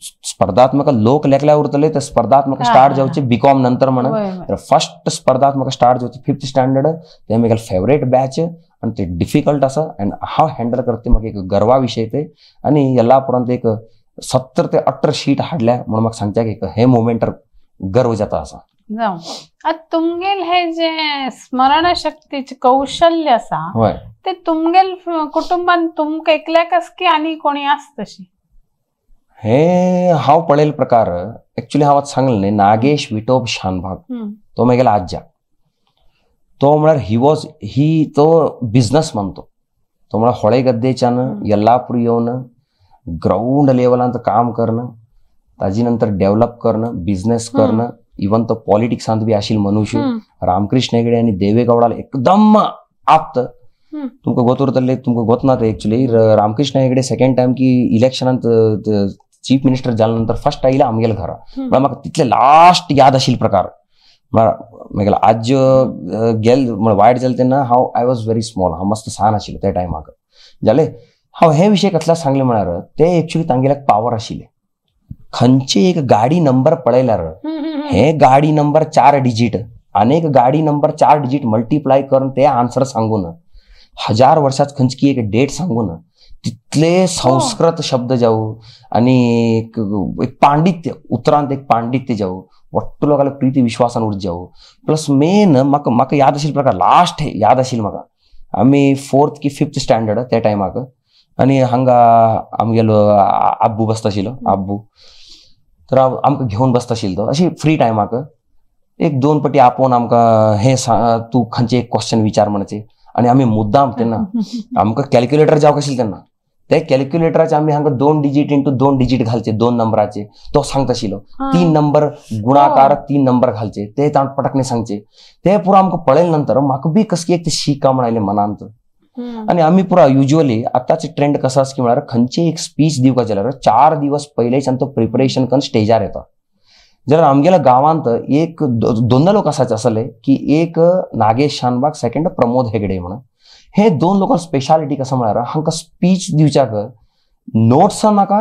स्पर्धात्मक लोक लेखल्या उरतले ते स्पर्धात्मक स्टार्ट जावचे BCom नंतर म्हणून फर्स्ट स्पर्धात्मक स्टार्ट जावचे 5th standard ते म्हगेले फेवरेट बॅच आनी ते डिफिकल्ट आसा आनी हांव हँडल करता म्हाका एक गर्वा विशय ते. आनी येल्लापुरांत एक 70 ते 18 शीट हाडल्या म्हणून म्हाका सांगच्याक एक हे मोमेंटर गर्व जाता आसा. जावं आतां तुमगेल हे जे स्मरणशक्तीचें कौशल्य आसा ते तुमगेल कुटुंबान तुमकां एकल्याकच की आनी कोणी आसा तशी? हे हांव पळयल्ले प्रकार एक्चुअली हांव आतां सांगलें न्ही नागेश विटोब शानभाग तो म्हगेलो आज्जा. तो म्हळ्यार he was ही तो बिजनसमॅन. तो म्हळ्यार होळे गद्देच्यान येल्लापूर येवन ग्रावंड लेवलांत काम करणं, ताजी नंतर डेव्हलप करणं, बिझनेस करणं, इवन तो पॉलिटिक्सांत बी आशिल्लो मनुष्य. रामकृष्ण हेगडे आनी देवेगौडाला एकदम आप्त. तुमकां गोत उरतले तुमकां गोत ना ते actually Ramakrishna Hegde second time की इलेक्शनांत चीफ मिनिस्टर जाल्या नंतर फर्स्ट आयले आमगेले घरा. म्हळ्यार म्हाका तितले लास्ट याद आशिल्ले प्रकार. म्हळ्यार म्हगेलो आज्य गेल म्हळ्यार वायट जालें तेन्ना हांव I was very small, हांव मस्त सान आशिल्लो त्या टायमाक. जालें हांव हे विशय कसल्या सांगलें म्हळ्यार ते एक्चुअली तांगेल्याक पावर आशिल्ले. खंयची एक गाडी नंबर पळयल्यार हे गाडी नंबर 4 डिजीट आनी एक गाडी नंबर 4 डिजीट मल्टिप्लाय करून ते आन्सर सांगून 1000 वर्सां खंयची एक डेट सांगून तितले संस्कृत शब्द जावं आनी एक पांडित्य उतरांत एक पांडित्य जावं वट्टू लोकांले प्रिती विश्वासान उरत जावं. प्लस मेन म्हाका म्हाका याद आशिल्ले प्रकार लास्ट याद आशिल्ले म्हाका आमी 4th की 5th standard त्या टायमाक आनी हांगा आमगेलो आब्बू बसता आशिल्लो. आब्बू तर आमकां घेवन बसता आशिल्लो तो अशी फ्री टायमाक एक दोन पटी आपोवन आमकां हें तूं खंयचें एक क्वेश्चन विचार म्हणचे आनी आमी मुद्दाम तेन्ना आमकां कॅल्क्युलेटर जावंक आशिल्लें तेन्ना ते कॅल्क्युलेटराचे आमी हांगा 2 डिजीट इंटू 2 डिजीट घालचे 2 नंबराचे तो सांगता आशिल्लो 3 नंबर गुणाकार 3 नंबर घालचे ते ताण पटकने सांगचे ते पुरा आमकां पळयले नंतर म्हाका बी कसली एक शिका म्हण आयलें मनांत. आनी आमी पुरा युज्युअली आतांचे ट्रेंड कसो आसा की म्हळ्यार खंयचे एक स्पीच दिवपाक जाल्यार 4 दिवस पयलेच्यान तो प्रिपरेशन करून स्टेजार येता. जाल्यार आमगेल्या गांवांत एक दोन लोक आसाचे आसले की एक नागेश शानबाग सेकंड प्रमोद हेगडे म्हणून हे 2 लोकांक स्पेशालिटी कसं म्हळ्यार हांकां स्पीच दिवच्याक नोट्सां नाका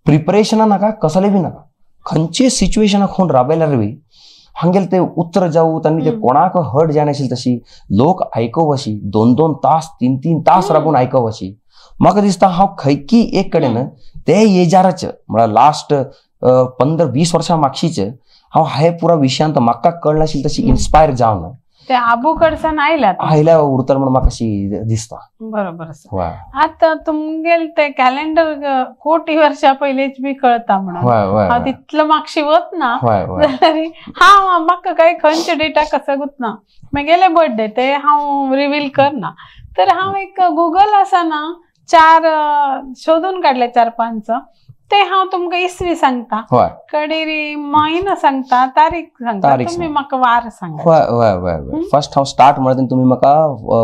प्रिपरेशनां नाका कसलें बी नाका खंयचे सिच्युएशनाक कोण राबयल्यार बी हांगेले ते उत्तर जावं आनी ते कोणाक हर्ट जायनाशिल्ले तशी लोक आयकव अशी 2-2 तास 3-3 तास राबून आयकव अशी म्हाका दिसता हांव खंयकी एक कडेन ते एजारच म्हळ्यार लास्ट 15-20 वर्सां मागशीच हांव हे पुरा विशयांत म्हाका कळनाशिल्लें तशी इन्स्पायर जावन ते आबू कडसान आयल्या आयल्या उरतले म्हणून म्हाका अशी दिसता. बरोबर आसा. आतां तुमगेले ते कॅलेंडर कोटी वर्षा पयलींच बी कळता म्हणून हांव तितलो मागशी वतना जाल्यार हांव म्हाका काय खंयचे डेटा कसगूच ना म्हगेले बर्थडे ते हांव रिवील करना तर हांव एक गुगल आसा ना 4 शोधून काडले 4-5 ते हांव तुमकां इसवी सांगता कडेरी म्हयनो सांगता तारीख सांगता तुमी म्हाका वार सांगा. हय हय हय फर्स्ट हांव स्टार्ट म्हणटा तेन्ना तुमी म्हाका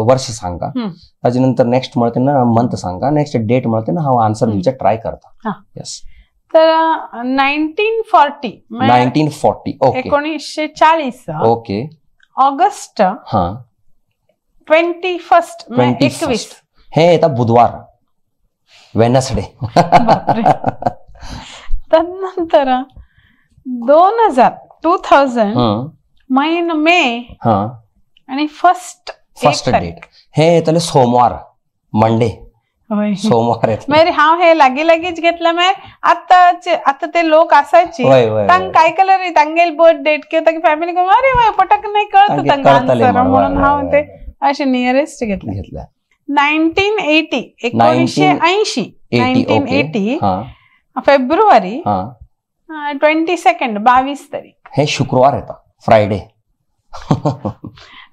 वर्ष सांगा ताजे नंतर नेक्स्ट म्हणटा तेन्ना मंथ सांगा नेक्स्ट डेट म्हणटा तेन्ना हांव आन्सर दिवचे ट्राय करता. येस. तर 1940 1940 ओके 1940 ओके ऑगस्ट 21 21 हे येता बुधवार वेनसडे. तदनंतर 2000 महिनो मे आणि फर्स्ट डेट हे येतले सोमवार मंडे सोमवार मागीर हांव हे लागीं लागींच घेतले मागीर आतां आतां ते लोक असायचे तांकां आयकल्यार तांगेले बर्थ डेट किंवा तांगे फॅमिली अरे वय पटक नाही कळत तांकां आन्सर म्हणून हांव ते अशें नियरेस्ट घेतले. 1980 1980 1980 फेब्रुवारी 22 22 तारीख हे शुक्रवार येता फ्रायडे.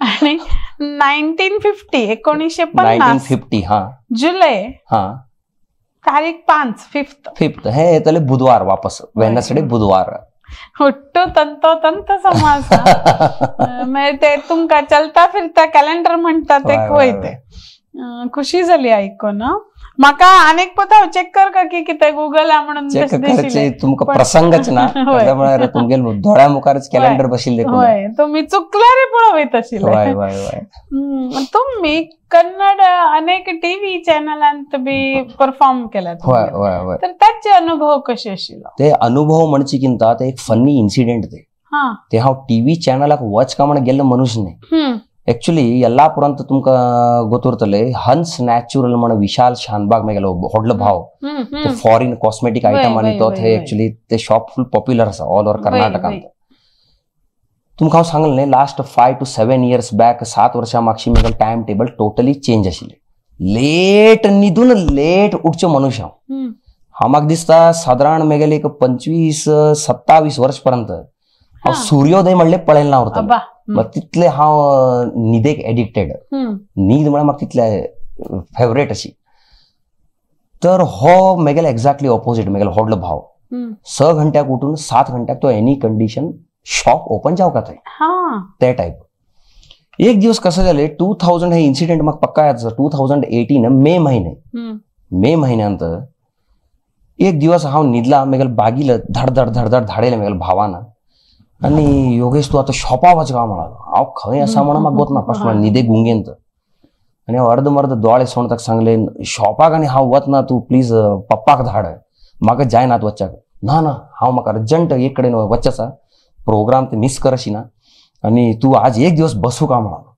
आणि 1950 1950 जुलै तारीख 5 5th हे येतले बुधवार वापस वेनसडे बुधवार. हुट्टू तंतो तंत समाज मागीर ते तुमकां चलता फिरता कॅलेंडर म्हणटा ते वयते. खुशी जाली आयकून म्हाका आनीक पळोवता हांव चॅक कर का की कितें गुगल म्हणून तुमकां प्रसंगच ना तुमगेले दोळ्या मुखारच कॅलेंडर बशिल्लें. हय तुमी चुकल्यार पळोवं वयता आशिल्ले. तुमी कन्नड अनेक टीव्ही चॅनलांत बी परफॉर्म केला तर ताचे अनुभव कशे आशिल्लो? ते अनुभव म्हणचे किंता ते एक फनी इन्सिडेंट ते ते हांव टीव्ही चॅनलाक वच का म्हण गेल्लो मनुष्य न्ही. एक्चुअली यल्लापुरांत तुमकां गोतुरतले हंस नॅचरल म्हण विशाल शानबाग मेगेलो व्हडलो भाव ते फॉरेन कॉस्मेटीक आयटम आनी तो थंय एक्चुअली ते शॉप फूल पॉप्युलर आसा ऑल ओवर कर्नाटकांत. तुमकां हांव सांगलें न्ही लास्ट 5 to 7 years back 7 वर्सां मागशी म्हगेलें टायम टेबल टोटली चेंज आशिल्लें. लेट न्हिदून लेट उठचें मनुष्य हांव. हांव म्हाका दिसता सादारण म्हगेलें एक 25-27 वर्स पर्यंत हांव सुर्योदय म्हणलें पळयलें ना उरतलें. मग तितले हांव न्हिदेक एडिक्टेड न्हीद म्हळ्यार म्हाका तितले फेवरेट अशी. तर हो म्हगेले एक्झॅक्टली ऑपोजीट म्हगेलो व्हडलो भाव 6 घंट्याक उठून 7 घंट्याक तो एनी कंडिशन शॉप ओपन जावका थंय ते टायप. एक दिवस कसं जालें 2000 हे इन्सिडेंट म्हाका पक्का याद आसा 2018 मे महिने मे म्हयन्यांत एक दिवस हांव न्हिदला म्हगेले बागील धडधड धडधड धाडयलें म्हगेल्या भावान आनी योगेश तूं आतां शॉपा वच काय म्हणालो. हांव खंय आसा म्हणून म्हाका गोत ना फस्ट म्हणल्यार न्हिदे गुंगेंत आनी हांव अर्द मर्द दोळे सोडून ताका सांगलें शॉपाक आनी हांव वतना तूं प्लीज पप्पाक धाड म्हाका जायनात वच्चाक. ना ना हांव म्हाका अर्जंट एक कडेन वच्चें आसा प्रोग्राम ते मिस कर अशी ना आनी तूं आज एक दिवस बसूं काय म्हणालो.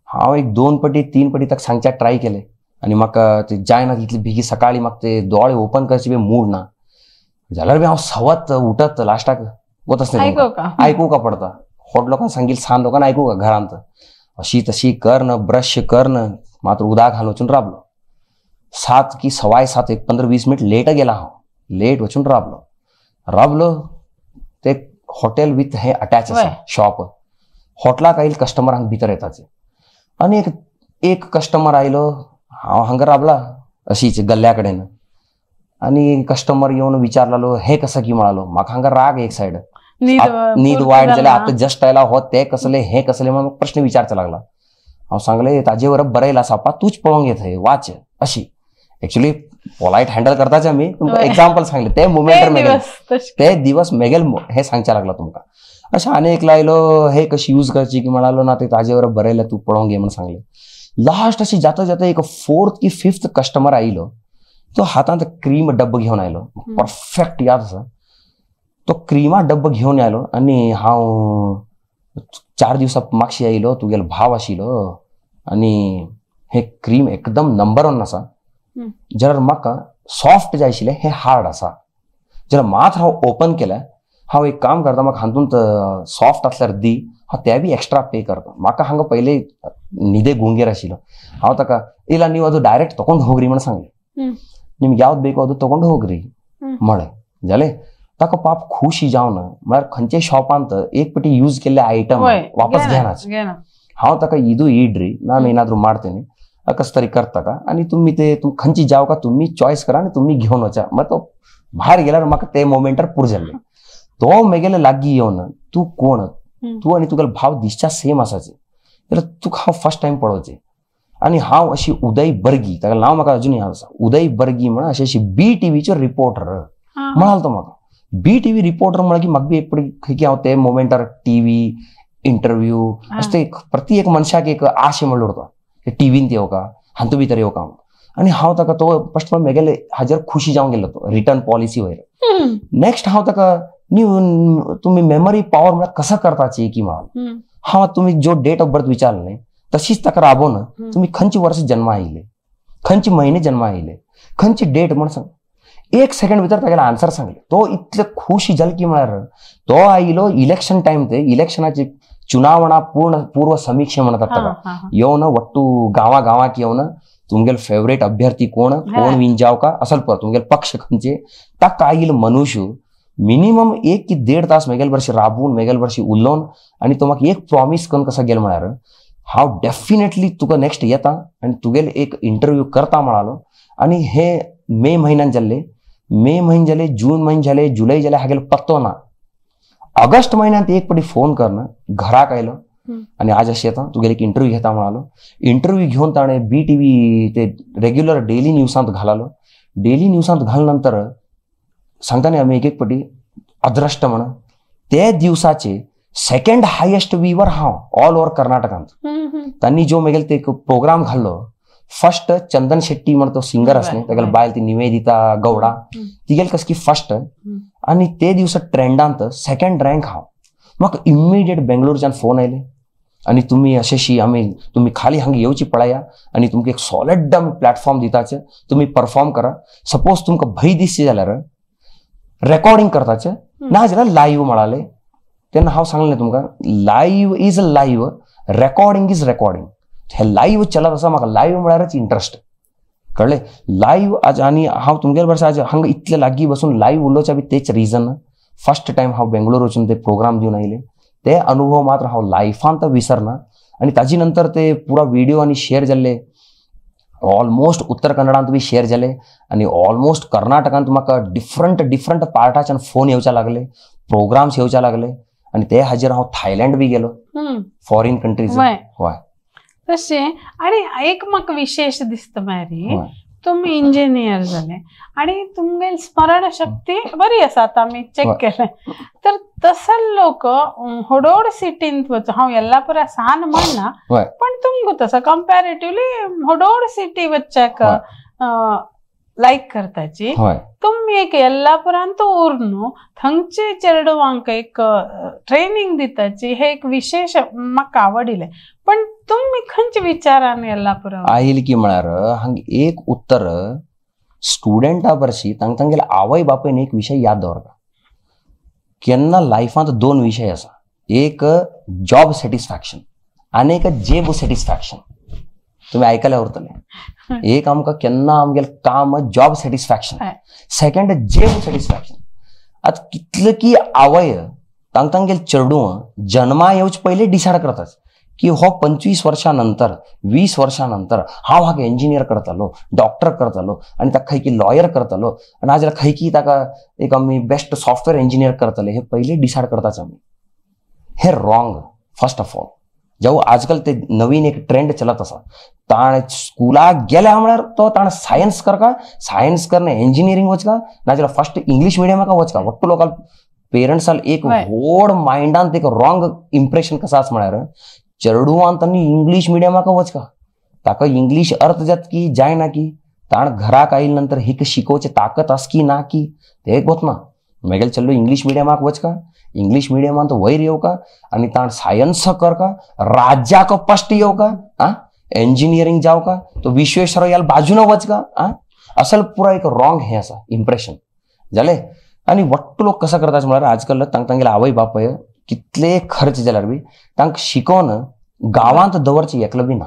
हांव एक 2 पटी 3 पटी ताका सांगच्याक ट्राय केलें आनी म्हाका ते जायना तितले बेगी सकाळी म्हाका ते दोळे ओपन करचे बी मूड ना जाल्यार बी हांव सवत उठत लास्टाक वतच नाही आयकू का पडता व्हड लोकांक सांगील सान लोकांक आयकू का घरांत अशी तशी कर ब्रश कर मात्र उदक घालून वचून राबलो. 7 की 7:15 एक 15-20 मिनिट लेट गेला हांव लेट वचून राबलो राबलो हॉटेल विथ हे अटॅच आसा शॉप. हॉटेलाक आयल कस्टमर हांगा भितर येताचे आनी एक एक कस्टमर आयलो, हांव हांगा रावला अशीच गल्ल्या कडेन आनी कस्टमर येवन विचारलालो हे कसं की म्हणालो. म्हाका हांगा राग एक सायड, न्हीद वायट जाल्यार आतां जस्ट आयला हो ते कसले हे कसले म्हणून प्रश्न विचारचा लागला. हांव सांगले ताजे वर बरयला सापा तूच पळोवंक येत थंय वाच. अशी एक्चुअली पोलायट हँडल करताच आमी, तुमकां एग्जाम्पल सांगले ते मुमेंट मेगेल ते दिवस मेगेल हे सांगच्या लागला तुमकां. अशें आनी एक लायलो हे कशी यूज करची की म्हणालो ना ते ताजे वर बरयला तूं पळोवंक घे म्हणून सांगले. लास्ट अशी जाता जाता एक फोर्थ की फिफ्थ कस्टमर आयलो, तो हातांत क्रीम डब्बो घेवन आयलो, परफेक्ट याद आसा. तो क्रिमा डब्बो घेवन आयलो आनी हांव 4 दिवसां मागशी आयलो, तुगेलो भाव आशिल्लो आनी हे क्रीम एकदम नंबर 1 आसा. जाल्यार म्हाका सॉफ्ट जाय आशिल्लें, हें हार्ड आसा. जाल्यार मात हांव ओपन केलें, हांव एक काम करता, म्हाका हातूंत सॉफ्ट आसल्यार दी, हांव ते बी एक्स्ट्रा पे करता. म्हाका हांगा पयले न्हिदे गुंगेर आशिल्लो, हांव ताका इला नीव ಅದು ಡೈರೆಕ್ಟ್ ತಗೊಂಡು ಹೋಗ್ರಿ म्हणून सांगलें. निಮ್ಗೆ ಯಾವ್ದು ಬೇಕೋ ಅದು ತಗೊಂಡು ಹೋಗ್ರಿ म्हळें. जालें ताका पाप खुशी जावन, म्हळ्यार खंयचे शॉपांत एक पटी यूज केल्ले आयटम वापस घेनाच. हांव ताका इदू इड्री ನಾನು ಏನಾದ್ರು ಮಾಡ್ತೇನೆ कस तरी करता का आनी तुमी ते खंयची जाव का तुमी चॉयस करा आनी तुमी घेवन वचा. मागीर तो भायर गेल्यार म्हाका ते मोमेंटार पुरो जाल्लें. तो मेगेले लागीं येवन तूं कोण, तूं आनी तुगेलो भाव दिसच्या सेम आसाचे, जाल्यार तुका हांव फर्स्ट टायम पळोवचें. आनी हांव अशी उदय बर्गी, ताका नांव म्हाका अजून याद आसा, उदय बर्गी म्हण अशी अशी बी टीव्हीचो रिपोर्टर म्हणाल तो म्हाका. बी टीव्ही रिपोर्टर म्हळ्यार की म्हाका बी एक पटी खंय की हांव ते मोमेंटार टीव्ही इंटरव्यू अशें ते प्रति एक मनशाक एक आशे म्हणल्यार उरता टीव्हींत येवका हातूंत भितर येवका. आनी हांव ताका तो फर्स्ट मेगेले हाजेर खुशी जावन गेल्लो तो रिटर्न पॉलिसी वयर. नेक्स्ट हांव ताका न्ही तुमी मेमरी पावर म्हळ्यार कसो करताची की म्हणाल. हांव तुमी जो डेट ऑफ बर्थ विचारलें न्ही तशीच ताका राबोवन तुमी खंयचे वर्स जन्मा आयिल्ले, खंयचे म्हयने जन्मा आयिल्ले, खंयची डेट म्हण सांग. एक सेकंड भितर तागेले आन्सर सांगले. तो इतले खुशी जाल की म्हळ्यार तो आयलो इलेक्शन टायम, ते इलेक्शनाची चुनावणा पूर्ण पूर्व समीक्षा म्हणतात ताका, येवन वट्टू गांवा गांवाक येवन तुमगेले फेवरेट अभ्यर्थी कोण, कोण विन जाव का असल पळय तुमगेले पक्ष खंयचे. ताका आयल मनुष्य मिनिमम 1 की 1.5 तास मेगेले बरशी राबून मेगेले बरशी उलोवन आनी तो म्हाका एक प्रॉमीस करून कसो गेलो म्हळ्यार हांव डेफिनेटली तुका नेक्स्ट येता आनी तुगेले एक इंटरव्यू करता म्हणालो. आनी हे मे म्हयन्यान जाल्ले, मे म्हयने जाले, जून म्हयने जाले, जुलय जाले, हागेलो पत्तो ना. ऑगस्ट म्हयन्यांत एक पटी फोन करना घराक आयलो आनी आज अशें येता तुगेले एक इंटरव्यू घेता म्हणालो. इंटरव्यू घेवन ताणें बी टीव्ही ते रेग्युलर डेली न्यूजांत घालालो. डेली न्यूजांत घाल नंतर सांगता न्ही आमी एक एक पटी अद्रश्ट म्हण, ते दिवसाचे सेकंड हायेस्ट व्हीवर हांव ऑल ओवर कर्नाटकांत. तांणी जो मेगेले ते एक प्रोग्राम घाल्लो, फर्स्ट चंदन शेट्टी म्हण तो सिंगर आसले, तागेले बायल ती निवेदिता गौडा, तिगेले कसकी फर्स्ट आनी ते दिवसा ट्रेंडांत सेकंड रँक हांव. म्हाका इमिडिएट बेंगलोरच्यान फोन आयले आनी तुमी अशेशी आमी तुमी खाली हांगा येवची पळया आनी तुमकां एक सॉलिड आमी प्लॅटफॉर्म दिताचे, तुमी परफॉर्म करा. सपोज तुमकां भंय दिसचे जाल्यार रेकॉर्डिंग करताचे, ना जाल्यार लायव्ह म्हणाले. तेन्ना हांव सांगलें तुमकां live is live, recording is recording. हे लायव्ह चलत आसा, म्हाका लायव्ह म्हळ्यारच इंट्रस्ट कळ्ळें. लायव्ह आज आनी हांव तुमगेले बरें आज हांगा इतले लागीं बसून लायव्ह उलोवचें बी तेच रिजन. फर्स्ट टायम हांव बेंगलोर वचून ते प्रोग्राम दिवन आयले, ते अनुभव मात्र हांव लायफांत विसरना. आनी ताजे नंतर ते पुरा व्हिडिओ आनी शेअर जाल्ले, ऑलमोस्ट उत्तर कन्नडांत बी शेअर जाले आनी ऑलमोस्ट कर्नाटकांत म्हाका डिफरंट डिफरंट पार्टाच्यान फोन येवच्या लागले, प्रोग्राम्स येवच्या लागले आनी ते हाजेर हांव थायलंड बी गेलो, फॉरेन कंट्रीज. हय तशें. आनी एक म्हाका विशेश दिसता मागीर तुमी इंजिनियर जाले आनी तुमगेली स्मरण शक्ती बरी आसा, आतां आमी चॅक केलें तर तसले लोक होडोड सिटींत वचून, हांव येल्लापुरा सान म्हणना पण तुमकां तसो कंपॅरेटिवली होडोड सिटी वच्चाक लायक करताची, तुमी एक येल्लापुरांत उरनु थंगचे चेडवांक एक ट्रेनिंग दिताची, हे एक विशेष म्हाका आवडिल्लें. पण तुमी खंयच्या विचारान येल्लापुरा आयल की म्हळ्यार हांगा एक उत्तर स्टुडंटा परशी तांकां तांगेले आवय बापायन एक विशय याद दवरता. केन्ना लायफांत 2 विशय आसा, एक जॉब सॅटिस्फॅक्शन आनी एक जेब सॅटिस्फॅक्शन. तुमी आयकल्या उरतले. एक आमकां केन्ना आमगेलें काम जॉब सॅटिस्फॅक्शन, सेकंड जेब सॅटिस्फॅक्शन. आतां कितले की आवय तांगेले चेडूं जन्मा येवचे पयलीं डिसायड करतात की हो 25 वर्षां नंतर 20 वर्षां नंतर हांव हाका इंजिनियर करतलो, डॉक्टर करतलो आनी ताका खंयकी लॉयर करतलो आनी नाजाल्यार खंयकी ताका एक आमी बेस्ट सॉफ्टवेअर इंजिनियर करतले, हे पयलीं डिसायड करताच आमी. हे रॉंग फर्स्ट ऑफ ऑल. जावं आजकाल ते नवीन एक ट्रेंड चलत आसा, ताणें स्कुलाक गेल्या म्हळ्यार तो ताणें सायन्स करका, सायन्स करने इंजिनियरींग वचका, नाजाल्यार फर्स्ट इंग्लीश मिडियमाक वचका. वट्टू लोकांक पेरंट्साल एक व्हड मायंडान एक रॉंग इम्प्रेशन कसो आसा म्हळ्यार चेडवान तांणी इंग्लीश मिडियमाक वचका, ताका इंग्लीश अर्थ जात की जायना की ताण घराक आयले नंतर हिक शिकोवचे ताकत आस की ना की ते गोतना. मागीर चेडू इंग्लीश मिडियमाक वचका, इंग्लीश मिडियमान तो वयर येवका आनी ताण सायन्स करका, राज्याक फस्ट येवका, आ इंजिनियरींग जावका, तो विश्वेश्वरय्याल बाजून वचका. आ असल पुरा एक रॉंग हें आसा इम्प्रेशन जालें. आनी वट्टू लोक कसो करता म्हळ्यार आजकाल तांगेले आवय बापाय कितले खर्च जाल्यार बी तांकां शिकोवन गांवांत दवरचें एकलो बी ना.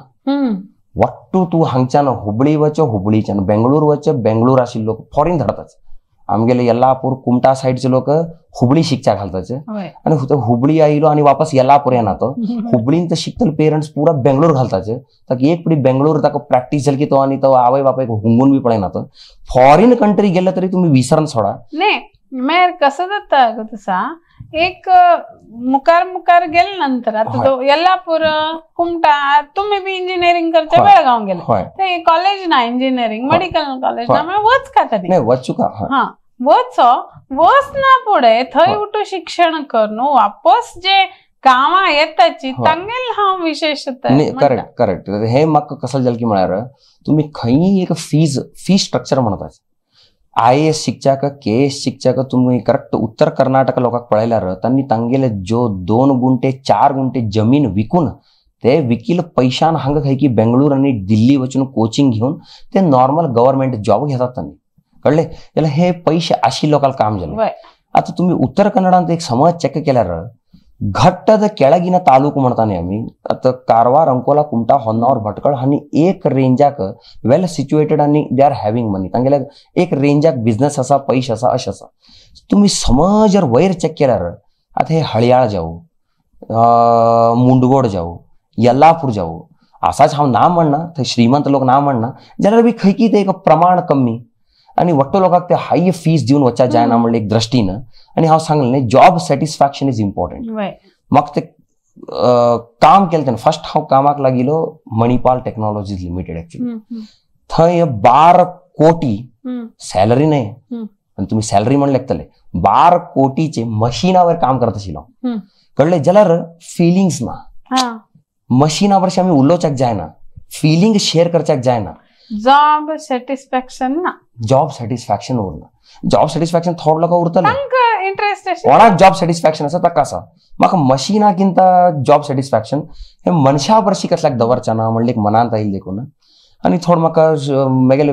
वट्टू तूं हांगच्यान हुबळी वच, हुबळीच्यान बेंगळूर वच, बेंगळूर आशिल्ले लोक फॉरेन धाडतात. आमगेले येल्लापूर कुमटा सायडचे लोक हुबळी शिकच्या घालताचे आनी हुबळी आयलो आनी वापस येल्लापूर येना तो हुबळीन तर शिकतले पेरंट्स पुरा बेंगळूर घालताचे. ताका एक पिडी बेंगळूर ताका प्रॅक्टीस जाली की तो आनी तो आवय बापायक हुंगून बी पळयना. तो फॉरेन कंट्री गेले तरी तुमी विसरून सोडा. नाही मागीर कसं जाता गो तसा एक मुखार मुखार गेले नंतर आता तो येल्लापूर कुमटा तुम्ही बी इंजिनियरिंग करचे बेळगांव गेले ते कॉलेज ना, इंजिनियरिंग मेडिकल कॉलेज ना, वच का तरी वचू का हा वच वच ना पुढे थंय उठू शिक्षण करून वापस जे गांवा येताची तांगेल हांव विशेषतः. Correct correct. हे म्हाका कसं जालें की म्हळ्यार तुमी खंयी एक फीज फी स्ट्रक्चर म्हणतात. IAS शिकच्याक KAS शिकच्याक तुम्ही करेक्ट उत्तर कर्नाटक लोकांक पळयल्यार तांणी तांगेले जो 2 गुंठे 4 गुंठे जमीन विकून ते विकील पैशान हांगा खंय की बेंगळूर आनी दिल्ली वचून कोचिंग घेवन ते नॉर्मल गव्हर्मेंट जॉब घेतात तांणी. कळ्ळे जाल्यार हे पैसे आशिल्ले लोकांक काम जालें. आतां तुमी उत्तर कन्नडांत एक समज चॅक केल्यार घट्टद केळगिನ तालूक म्हणताने आमी आतां कारवार अंकोला कुमटा होन्नावर भटकळ हांणी एक रेंजाक वेल सिच्युएटेड आनी they are having money. तांगेले एक रेंजाक बिझनेस आसा, पयशे आसा, अशें आसा. तुमी समज जर वयर चॅक केल्यार आतां हे हळयाळ जावं, मुंडगोड जावं, येल्लापूर जावं, आसाच हांव ना म्हणना थंय श्रीमंत लोक ना म्हणना जाल्यार बी खंय की ते एक प्रमाण कमी आनी वट्टो लोकांक ते हाय फीज दिवन वचपाक जायना म्हणलें एक दृश्टीन. आनी हांव सांगलें न्ही जॉब सॅटिस्फॅक्शन is important. म्हाका ते काम केलें तेन्ना फर्स्ट हांव कामाक लागिल्लो मणिपाल टेक्नॉलॉजीज लिमिटेड एक्चुअली. थंय 12 कोटी सॅलरी न्हय आनी तुमी सॅलरी म्हण लेखतले 12 कोटीचे मशिनावर काम करत आशिल्लो. कळ्ळें जाल्यार फिलिंग्स ना, मशिना भरशीं आमी उलोवच्याक जायना, फिलिंग शेअर करच्याक जायना, जॉब सॅटिस्फॅक्शन ना, जॉब सॅटिस्फॅक्शन उरना. जॉब सॅटिस्फॅक्शन थोडे लोक उरतले, इंटरेस्ट कोणाक जॉब सॅटिस्फॅक्शन आसा ताका आसा. म्हाका मशिनाकिंत जॉब सॅटिस्फॅक्शन हे मनशा भरशी कसल्याक दवरचें ना म्हणलें एक मनांत आयिल्लें देखून. आनी थोडो म्हाका मागीर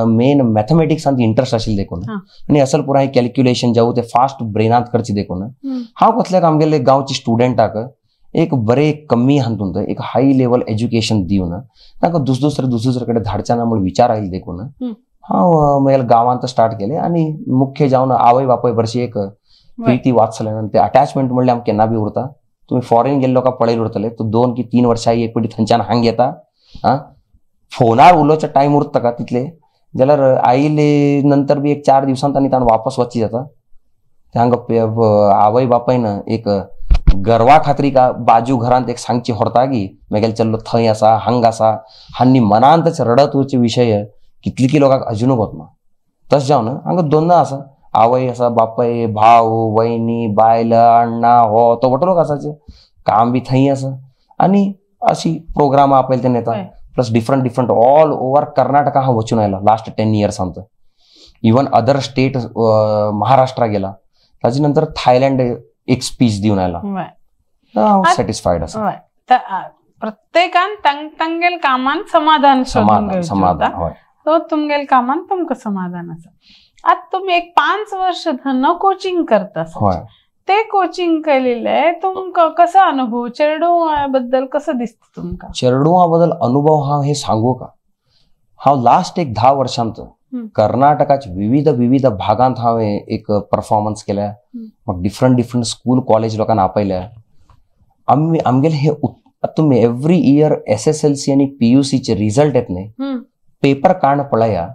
मेन मॅथमॅटिक्सांत इंट्रस्ट आशिल्लें देखून आनी असल पुराय कॅल्क्युलेशन जावं ते फास्ट ब्रेनांत करचें देखून हांव कसल्याक आमगेले गांवचे स्टुडंटाक एक बरे कमी हातूंत एक हाय लेवल एज्युकेशन दिवन तांकां दुसरे दुसरे कडेन धाडचें ना म्हूण विचार आयले देखून हांव मागीर गांवांत स्टार्ट केलें. आनी मुख्य जावन आवय बापाय भरशी एक प्रिती वात्सल्यान ते अटॅचमेंट म्हणल्यार आमकां केन्ना बी उरता. तुमी फॉरेन गेल्ले लोकांक पळयले उरतले तो 2 की 3 वर्सां एक पटी थंयच्यान हांग येता, आं फोनार उलोवचो टायम उरता का तितले जाल्यार आयले नंतर बी एक 4 दिवसांत आनी ताणें वापस वचचें जाता. हांगा आवय बापायन एक गर्वा खात्री का बाजू घरांत एक सांगची व्हरता की मागीर चल्लो थंय आसा हांग आसा हांणी मनांतच रडत वचचे विशय कितले की लोकांक अजुनूय वतना. तशें जावन हांगा दोन आसा, आवय आसा, बापाय, भाव, वयनी, बायल, अण्णा, हो तो वटो लोक आसाचे, काम बी थंय आसा आनी अशी प्रोग्रामां आपयले तेन्ना येता. Plus different different all over Karnataka हांव वचून आयला लास्ट 10 इयर्सांत. इवन अदर स्टेट महाराष्ट्रा गेला, ताजे नंतर थायलंड एक स्पीच दिवन आयला. हांव सॅटिस्फायड आसा. प्रत्येकान तांगेल कामान समाधान समाधान हय, तो तुमगेल कामान तुमकां समाधान आसा. आतां तुमी एक 5 वर्ष धन कोचिंग करता, ते कोचिंग केलेले तुमकां कसो अनुभव चेडवा बद्दल कसो दिसता तुमकां? चेडवा बद्दल अनुभव हांव हे सांगू का, हांव लास्ट एक 10 वर्षांत कर्नाटकाच्या विविध विविध भागांत हांवें एक परफॉर्मन्स केल्या. म्हाका डिफरंट डिफरंट स्कूल कॉलेज लोकांक आपयल्या. आमी आमगेले हे तुमी एवरी इयर SSLC आनी PUCचे रिजल्ट येत न्ही, पेपर काण पळया,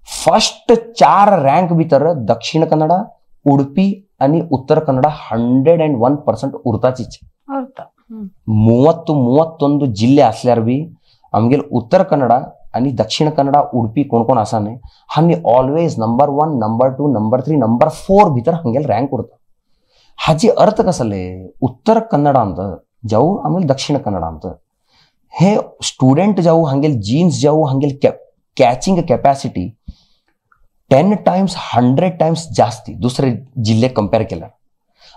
फर्स्ट 4 रँक भितर दक्षिण कन्नडा, उडपी आनी उत्तर कन्नडा 101% उरताचीच. 30-31 जिल्हे असल्यार बी आमगेले उत्तर कन्नडा आनी दक्षिण कन्नडा, उडपी कोण कोण आसा न्ही, हांणी always number 1, number 2, number 3, number 4 भितर हांगेले रँक उरता. हाजी अर्थ कसले, उत्तर कन्नडांत जावं आमगेले दक्षिण कन्नडांत हे स्टुडंट जावं, हांगेले जीन्स जावं, हांगेले कॅचिंग कॅपॅसिटी 10 टायम्स 100 टायम्स जास्ती दुसरे जिल्हे कंपेर केल्यार.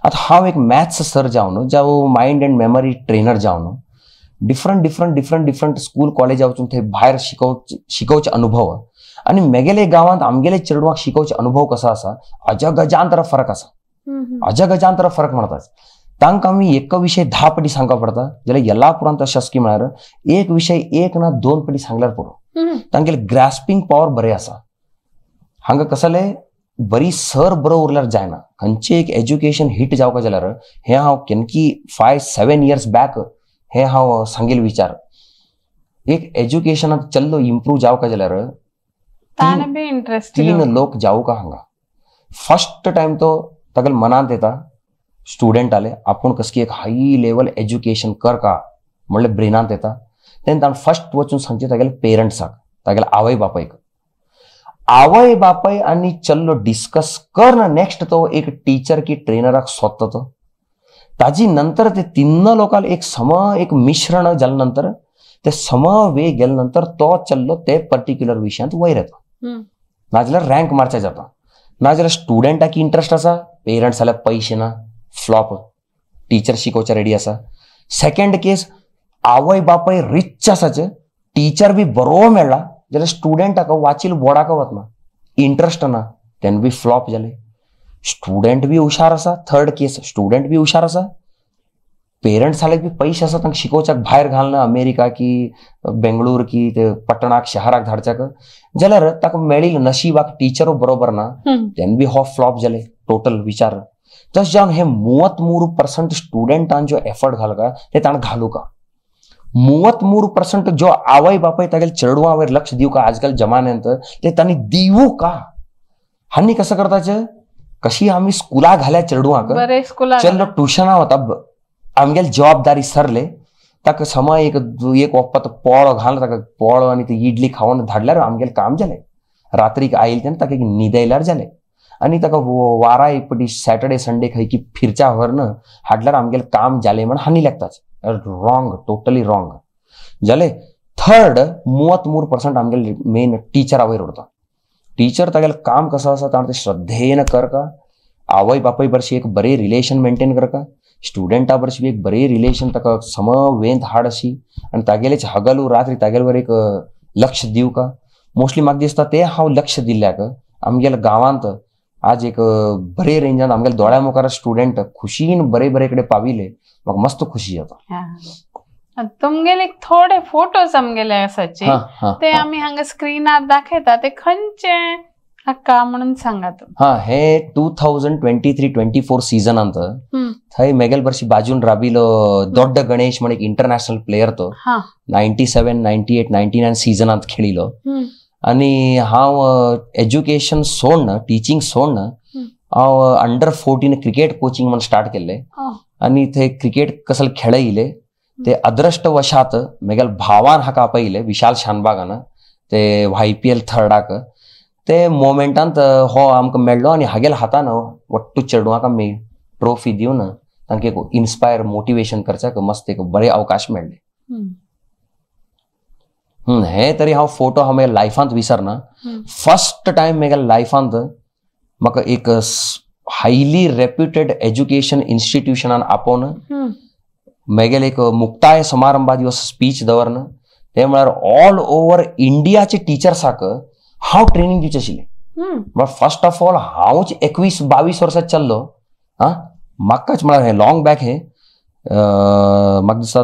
आतां हांव एक मॅथ्स सर जावन, जावं मायंड अँड मेमरी ट्रेनर जावन, different different different different school कॉलेजा वचून थंय भायर शिकोवचे अनुभव आनी मेगेले गांवांत आमगेले चेडवांक शिकोवचे अनुभव कसो आसा, अजगजांतर फरक आसा. अजगजांतर फरक म्हणतात. तांकां आमी एक विशय 10 पटी सांगपा पडटा, जाल्यार येल्लापुरांत अशें आसा की म्हळ्यार एक विशय 1 ना 2 पटी सांगल्यार पुरो. तांगेले ग्रास्पिंग पावर बरें आसा. हांगा कसले बरी सर बरो उरल्यार जायना. खंयचें एक एज्युकेशन हिट जावपा जाल्यार हें हांव केनकी 5-7 इयर्स बॅक हें हांव सांगेल विचार. एक एज्युकेशनात चल्लो इम्प्रूव जावका जाल्यार 3 लोक जावका हांगा. फर्स्ट टायम तो तागेले मनांत येता स्टुडंट आले आपूण कसकी एक हाय लेवल एज्युकेशन कर का म्हणलें ब्रेनांत येता. तेन्ना ताणें फर्स्ट वचून सांगचें तागेले पेरंट्साक, तागेले आवय बापायक. आवय बापाय आनी चल्लो डिस्कस कर ना नेक्स्ट तो एक टीचर की ट्रेनराक सोदता तो. ताजी नंतर ते 3 लोकांक एक सम एक मिश्रण जाले नंतर ते सम वे गेले नंतर तो चल्लो ते पर्टिक्युलर विशयांत वयर येता. नाजाल्यार रँक मारच्या जाता. नाजाल्यार स्टुडंटाक इंट्रस्ट आसा, पेरंट्स जाल्यार पयशे ना, फ्लॉप, टीचर शिकोवच्या रेडी आसा. सेकंड केस आवय बापाय रिच आसाचे, टीचर बी बरो मेळ्ळा जाल्यार स्टुडंटाक वाचील बोर्डाक वतना इंट्रस्ट ना, तेन्ना बी फ्लॉप जाले. स्टुडंट बी हुशार आसा, थर्ड केस स्टुडंट बी हुशार आसा, पेरंट्स जाल्यार बी पयशे आसा तांकां शिकोवच्याक भायर घालना अमेरिका की बेंगळूर की ते पटणाक शहराक धाडच्याक, जाल्यार ताका मेळिल्ले नशिबाक टिचरो बरोबर ना, तेन्ना बी हो फ्लॉप जाले टोटल विचार. तशें जावन हे 33% स्टुडंटान जो एफर्ट घालका ते ताणें घालूका. 33% जो आवय बापाय तागेले चेडवां वयर लक्ष दिवका आजकाल जमान्यांत ते तांणी दिवू का. हांणी कसं करताचे, कशी आमी स्कुला घाल्या चेडवांक, चेडलो ट्युशना वता, आमगेले जबाबदारी सरले ताका समय एक एक वप्पत पोळो घाल ताका पोळो आनी ती इडली खावन धाडल्यार आमगेलें काम जालें. रात्रीक आयले तेन्ना ताका एक न्हिदयल्यार जालें. आनी ताका वारा एक पटी सॅटर्डे संडे खंय की फिरच्या व्हरन हाडल्यार आमगेलें काम जालें म्हण हांणी लेखताच. रॉंग, टोटली रॉंग जालें. थर्ड 33% आमगेले मेन टिचरा वयर उरता. टिचर तागेलें काम कसो आसा ताणें तें श्रद्धेन करका, आवय बापाय बरशी एक बरें रिलेशन मेंटेन करका, स्टुडंटा बरशी एक बरें रिलेशन ताका समवेंत हाड अशी आनी तागेलेच हगलू रात्री तागेले वर एक लक्ष दिवका. मोस्टली म्हाका दिसता तें हांव लक्ष दिल्ल्याक आमगेल्या गांवांत आज एक बरे रेंजान आमगेल्या दोळ्या मुखार स्टुडंट खुशीन बरे बरे कडेन पाविले, म्हाका मस्त खुशी जाता. तुमगेले थोडे फोटोज आमगेले आसाचे ते आमी हांगा स्क्रीनार दाखयता, ते खंयचे अक्का म्हणून सांगा. हा, हे 2023-24 सीझनांत थंय मेगेल बरशी बाजून राबिलो दोड्ड गणेश म्हण एक इंटरनॅशनल प्लेयर तो 97, 98, 99 सीझनांत खेळिलो. आनी हांव एज्युकेशन सोडन, टिचींग सोडन हांव अंडर 14 क्रिकेट कोचिंग म्हण स्टार्ट केल्लें. आनी थंय क्रिकेट कसले खेळयले ते अदृष्टवशात मेगेल भावान हाका आपयले विशाल शानबागान ते YPL थर्डाक. ते मोमेंटांत हो आमकां मेळ्ळो आनी हागेल हातान वट्टू चेडवांक आमी ट्रॉफी दिवन तांकां एक इन्स्पायर मोटिवेशन करच्याक मस्त एक बरे अवकाश मेळ्ळे. हे तरी हांव फोटो हांव म्हज्या लायफांत विसरना. फर्स्ट टायम म्हज्या लायफांत म्हाका एक हायली रेप्युटेड एज्युकेशन इन्स्टिट्युशनान आपोवन मेगेले एक मुक्ताय समारंभा दिवस स्पीच दवरन, ते म्हळ्यार ऑल ओवर इंडियाचे टिचर्साक हांव ट्रेनिंग दिवचें आशिल्लें. म्हळ्यार फर्स्ट ऑफ ऑल हांवच 21-22 वर्सां चल्लो. आं, म्हाकाच म्हळ्यार हें लॉंग बॅक हें म्हाका दिसता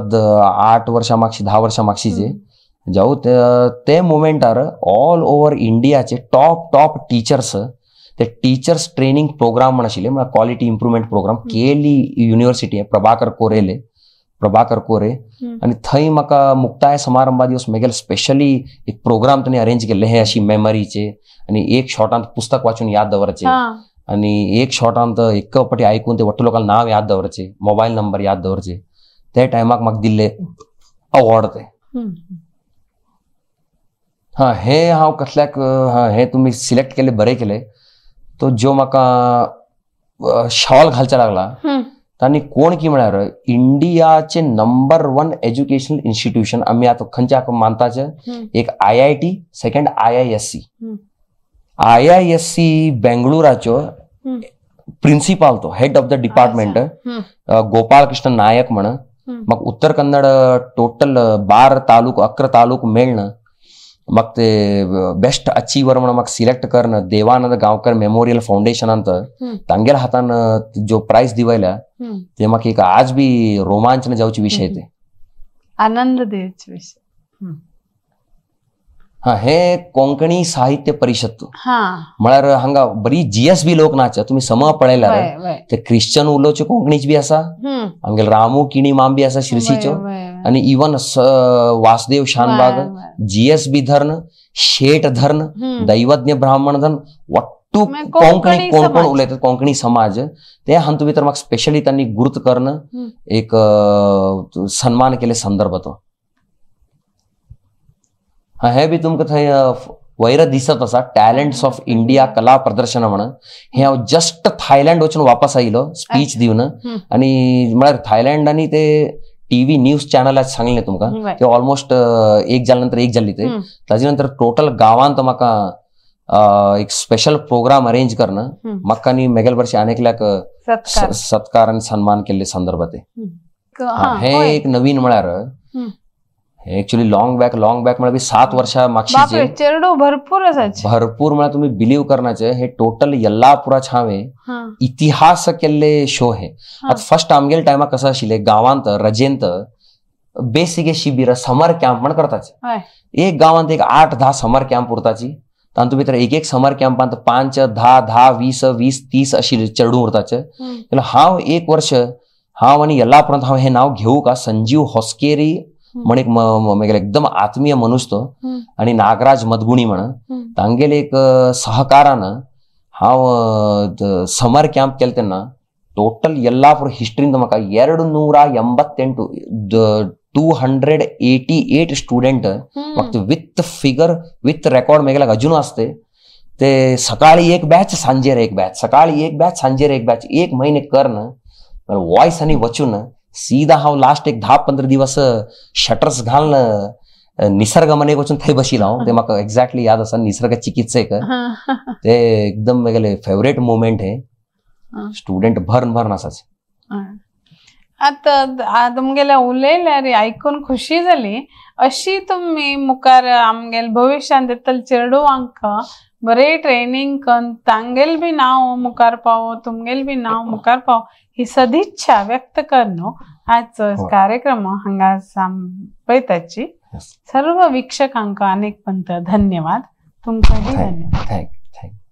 8 वर्सां मागशी 10 वर्सां मागशीचे. जावं ते मुमेंटार ऑल ओवर इंडियाचे टॉप टॉप टिचर्स ते टिचर्स ट्रेनिंग प्रोग्राम म्हण आशिल्ले, म्हळ्यार quality improvement programme KLE university Prabhakar Kore आनी थंय म्हाका मुक्ताय समारंभा दिवस म्हगेले स्पेशली एक प्रोग्राम तांणी अरेंज केल्ले, हे अशी मेमरीचे आनी एक शॉर्टांत पुस्तक वाचून याद दवरचे आनी एक शॉर्टांत एक पटी आयकून ते वट्ट लोकांक नांव याद दवरचे, मोबायल नंबर याद दवरचे. त्या टायमाक म्हाका दिल्ले अवॉर्ड ते. हा हे हांव कसल्याक हे तुमी सिलेक्ट केले बरें केले. तो ज्यो म्हाका शॉल घालचा लागला तांणी कोण की म्हळ्यार इंडियाचे नंबर 1 एज्युकेशनल इन्स्टिट्यूशन आमी आतां खंयच्या मानताचे, एक IIT, second IISc. IISc बेंगळुराचो प्रिन्सिपाल तो head of the department Gopal Krishna Nayak म्हण म्हाका उत्तर कन्नड टोटल 12 तालुक 11 तालुक मेळ्ळें. म्हाका ते बेस्ट अचिवर म्हणून म्हाका सिलेक्ट करून देवानंद गांवकर मेमोरियल फाउंडेशनांत तांगेल्या हातान जो प्रायज दिवयल्या ते म्हाका एक आज बी रोमांचन जावचे विशय, ते आनंद दिवचे विशय. हा हे कोंकणी साहित्य परिषद म्हळ्यार हांगा बरी जीएस बी लोक नाच तुमी सम पळयल्यार ते क्रिश्चन उलोवचे कोंकणीच बी आसा, आमगेले रामू किणी माम बी आसा शिरसीचो, आनी इवन वासुदेव शानबाग जीएस बी धर्न, शेट धर्न, दैवज्ञ ब्राह्मण धर्न, वट्टू कोंकणी कोण कोण उलयतात कोंकणी समाज ते हातूंत भितर म्हाका स्पेशली तांणी गुर्त करून एक सन्मान केले संदर्भ तो. हे बी तुमकां थंय वयर दिसत आसा टॅलंट्स ऑफ इंडिया कला प्रदर्शन म्हण. हे हांव जस्ट थायलंड वचून वापस आयलो स्पीच दिवन, आनी म्हळ्यार थायलंड आनी ते टीव्ही न्यूज चॅनलाक सांगलें तुमकां ते ऑलमोस्ट एक जाल्या नंतर एक जाल्ली ते ताजे नंतर टोटल गांवांत म्हाका एक स्पेशल प्रोग्राम अरेंज करून म्हाका आनी म्हगेले भरशी आनी एकल्याक सत्कार आनी सन्मान केल्ले संदर्भ ते. हे एक नवीन म्हळ्यार एक्चुअली लॉंग बॅक म्हळ्यार 7 वर्षा मागशीचे चेरडू भरपूर आसाचे, भरपूर म्हळ्यार तुमी बिलीव करनाचे. हे टोटल यल्लापुराच हांवें इतिहास केल्ले शो हे. आतां फर्स्ट आमगेले टायमाक कसो आशिल्ले गांवांत रजेंत बेसिके शिबीर समर कॅम्प म्हण करताचे. एक गांवांत एक 8-10 समर कॅम्प उरताची, तातूंत भितर एक एक समर कॅम्पांत 5, 10, 10, 20, 20, 30 अशी चेडूं उरताचे. जाल्यार हांव एक वर्ष हांव आनी यल्लापुरांत हांव हें नांव घेवूं का संजीव होस्केरी म्हण एक म्हगेले एकदम आत्मीय मनुष्य तो आनी नागराज मदगुणी म्हण तांगेले एक सहकारान हांव समर कॅम्प केले तेन्ना टोटल यल्लापूर हिस्ट्रींत म्हाका 288 288 स्टुडंट फक्त विथ फिगर विथ रेकॉर्ड म्हगेले अजून आसते. ते सकाळी एक बॅच सांजेर एक बॅच, सकाळी एक बॅच सांजेर एक बॅच, एक महिने करून वॉयस आनी वचून सीधा हांव लास्ट एक 10-15 दिवस शटर्स घालून निसर्ग मनेक वचून थंय बशिल्लो हांव. ते म्हाका एक्झॅक्टली याद आसा निसर्ग चिकित्सेक ते एकदम म्हगेले फेवरेट मुमेंट हे. स्टुडंट भरून भरून आसाचे. आतां तुमगेले उलयल्यार आयकून खुशी जाली. अशी तुमी मुखार आमगेले भविश्यांत येतले चेडवांक बरे ट्रेनिंग करून तांगेल बी नांव मुखार पावो, तुमगेल बी नांव मुखार पावो ही सदिच्छा व्यक्त करून आज कार्यक्रम हांगा सांपयताची. सर्व वीक्षकांक अनेक पंत धन्यवाद. तुमकां धन्यवाद. Thank you.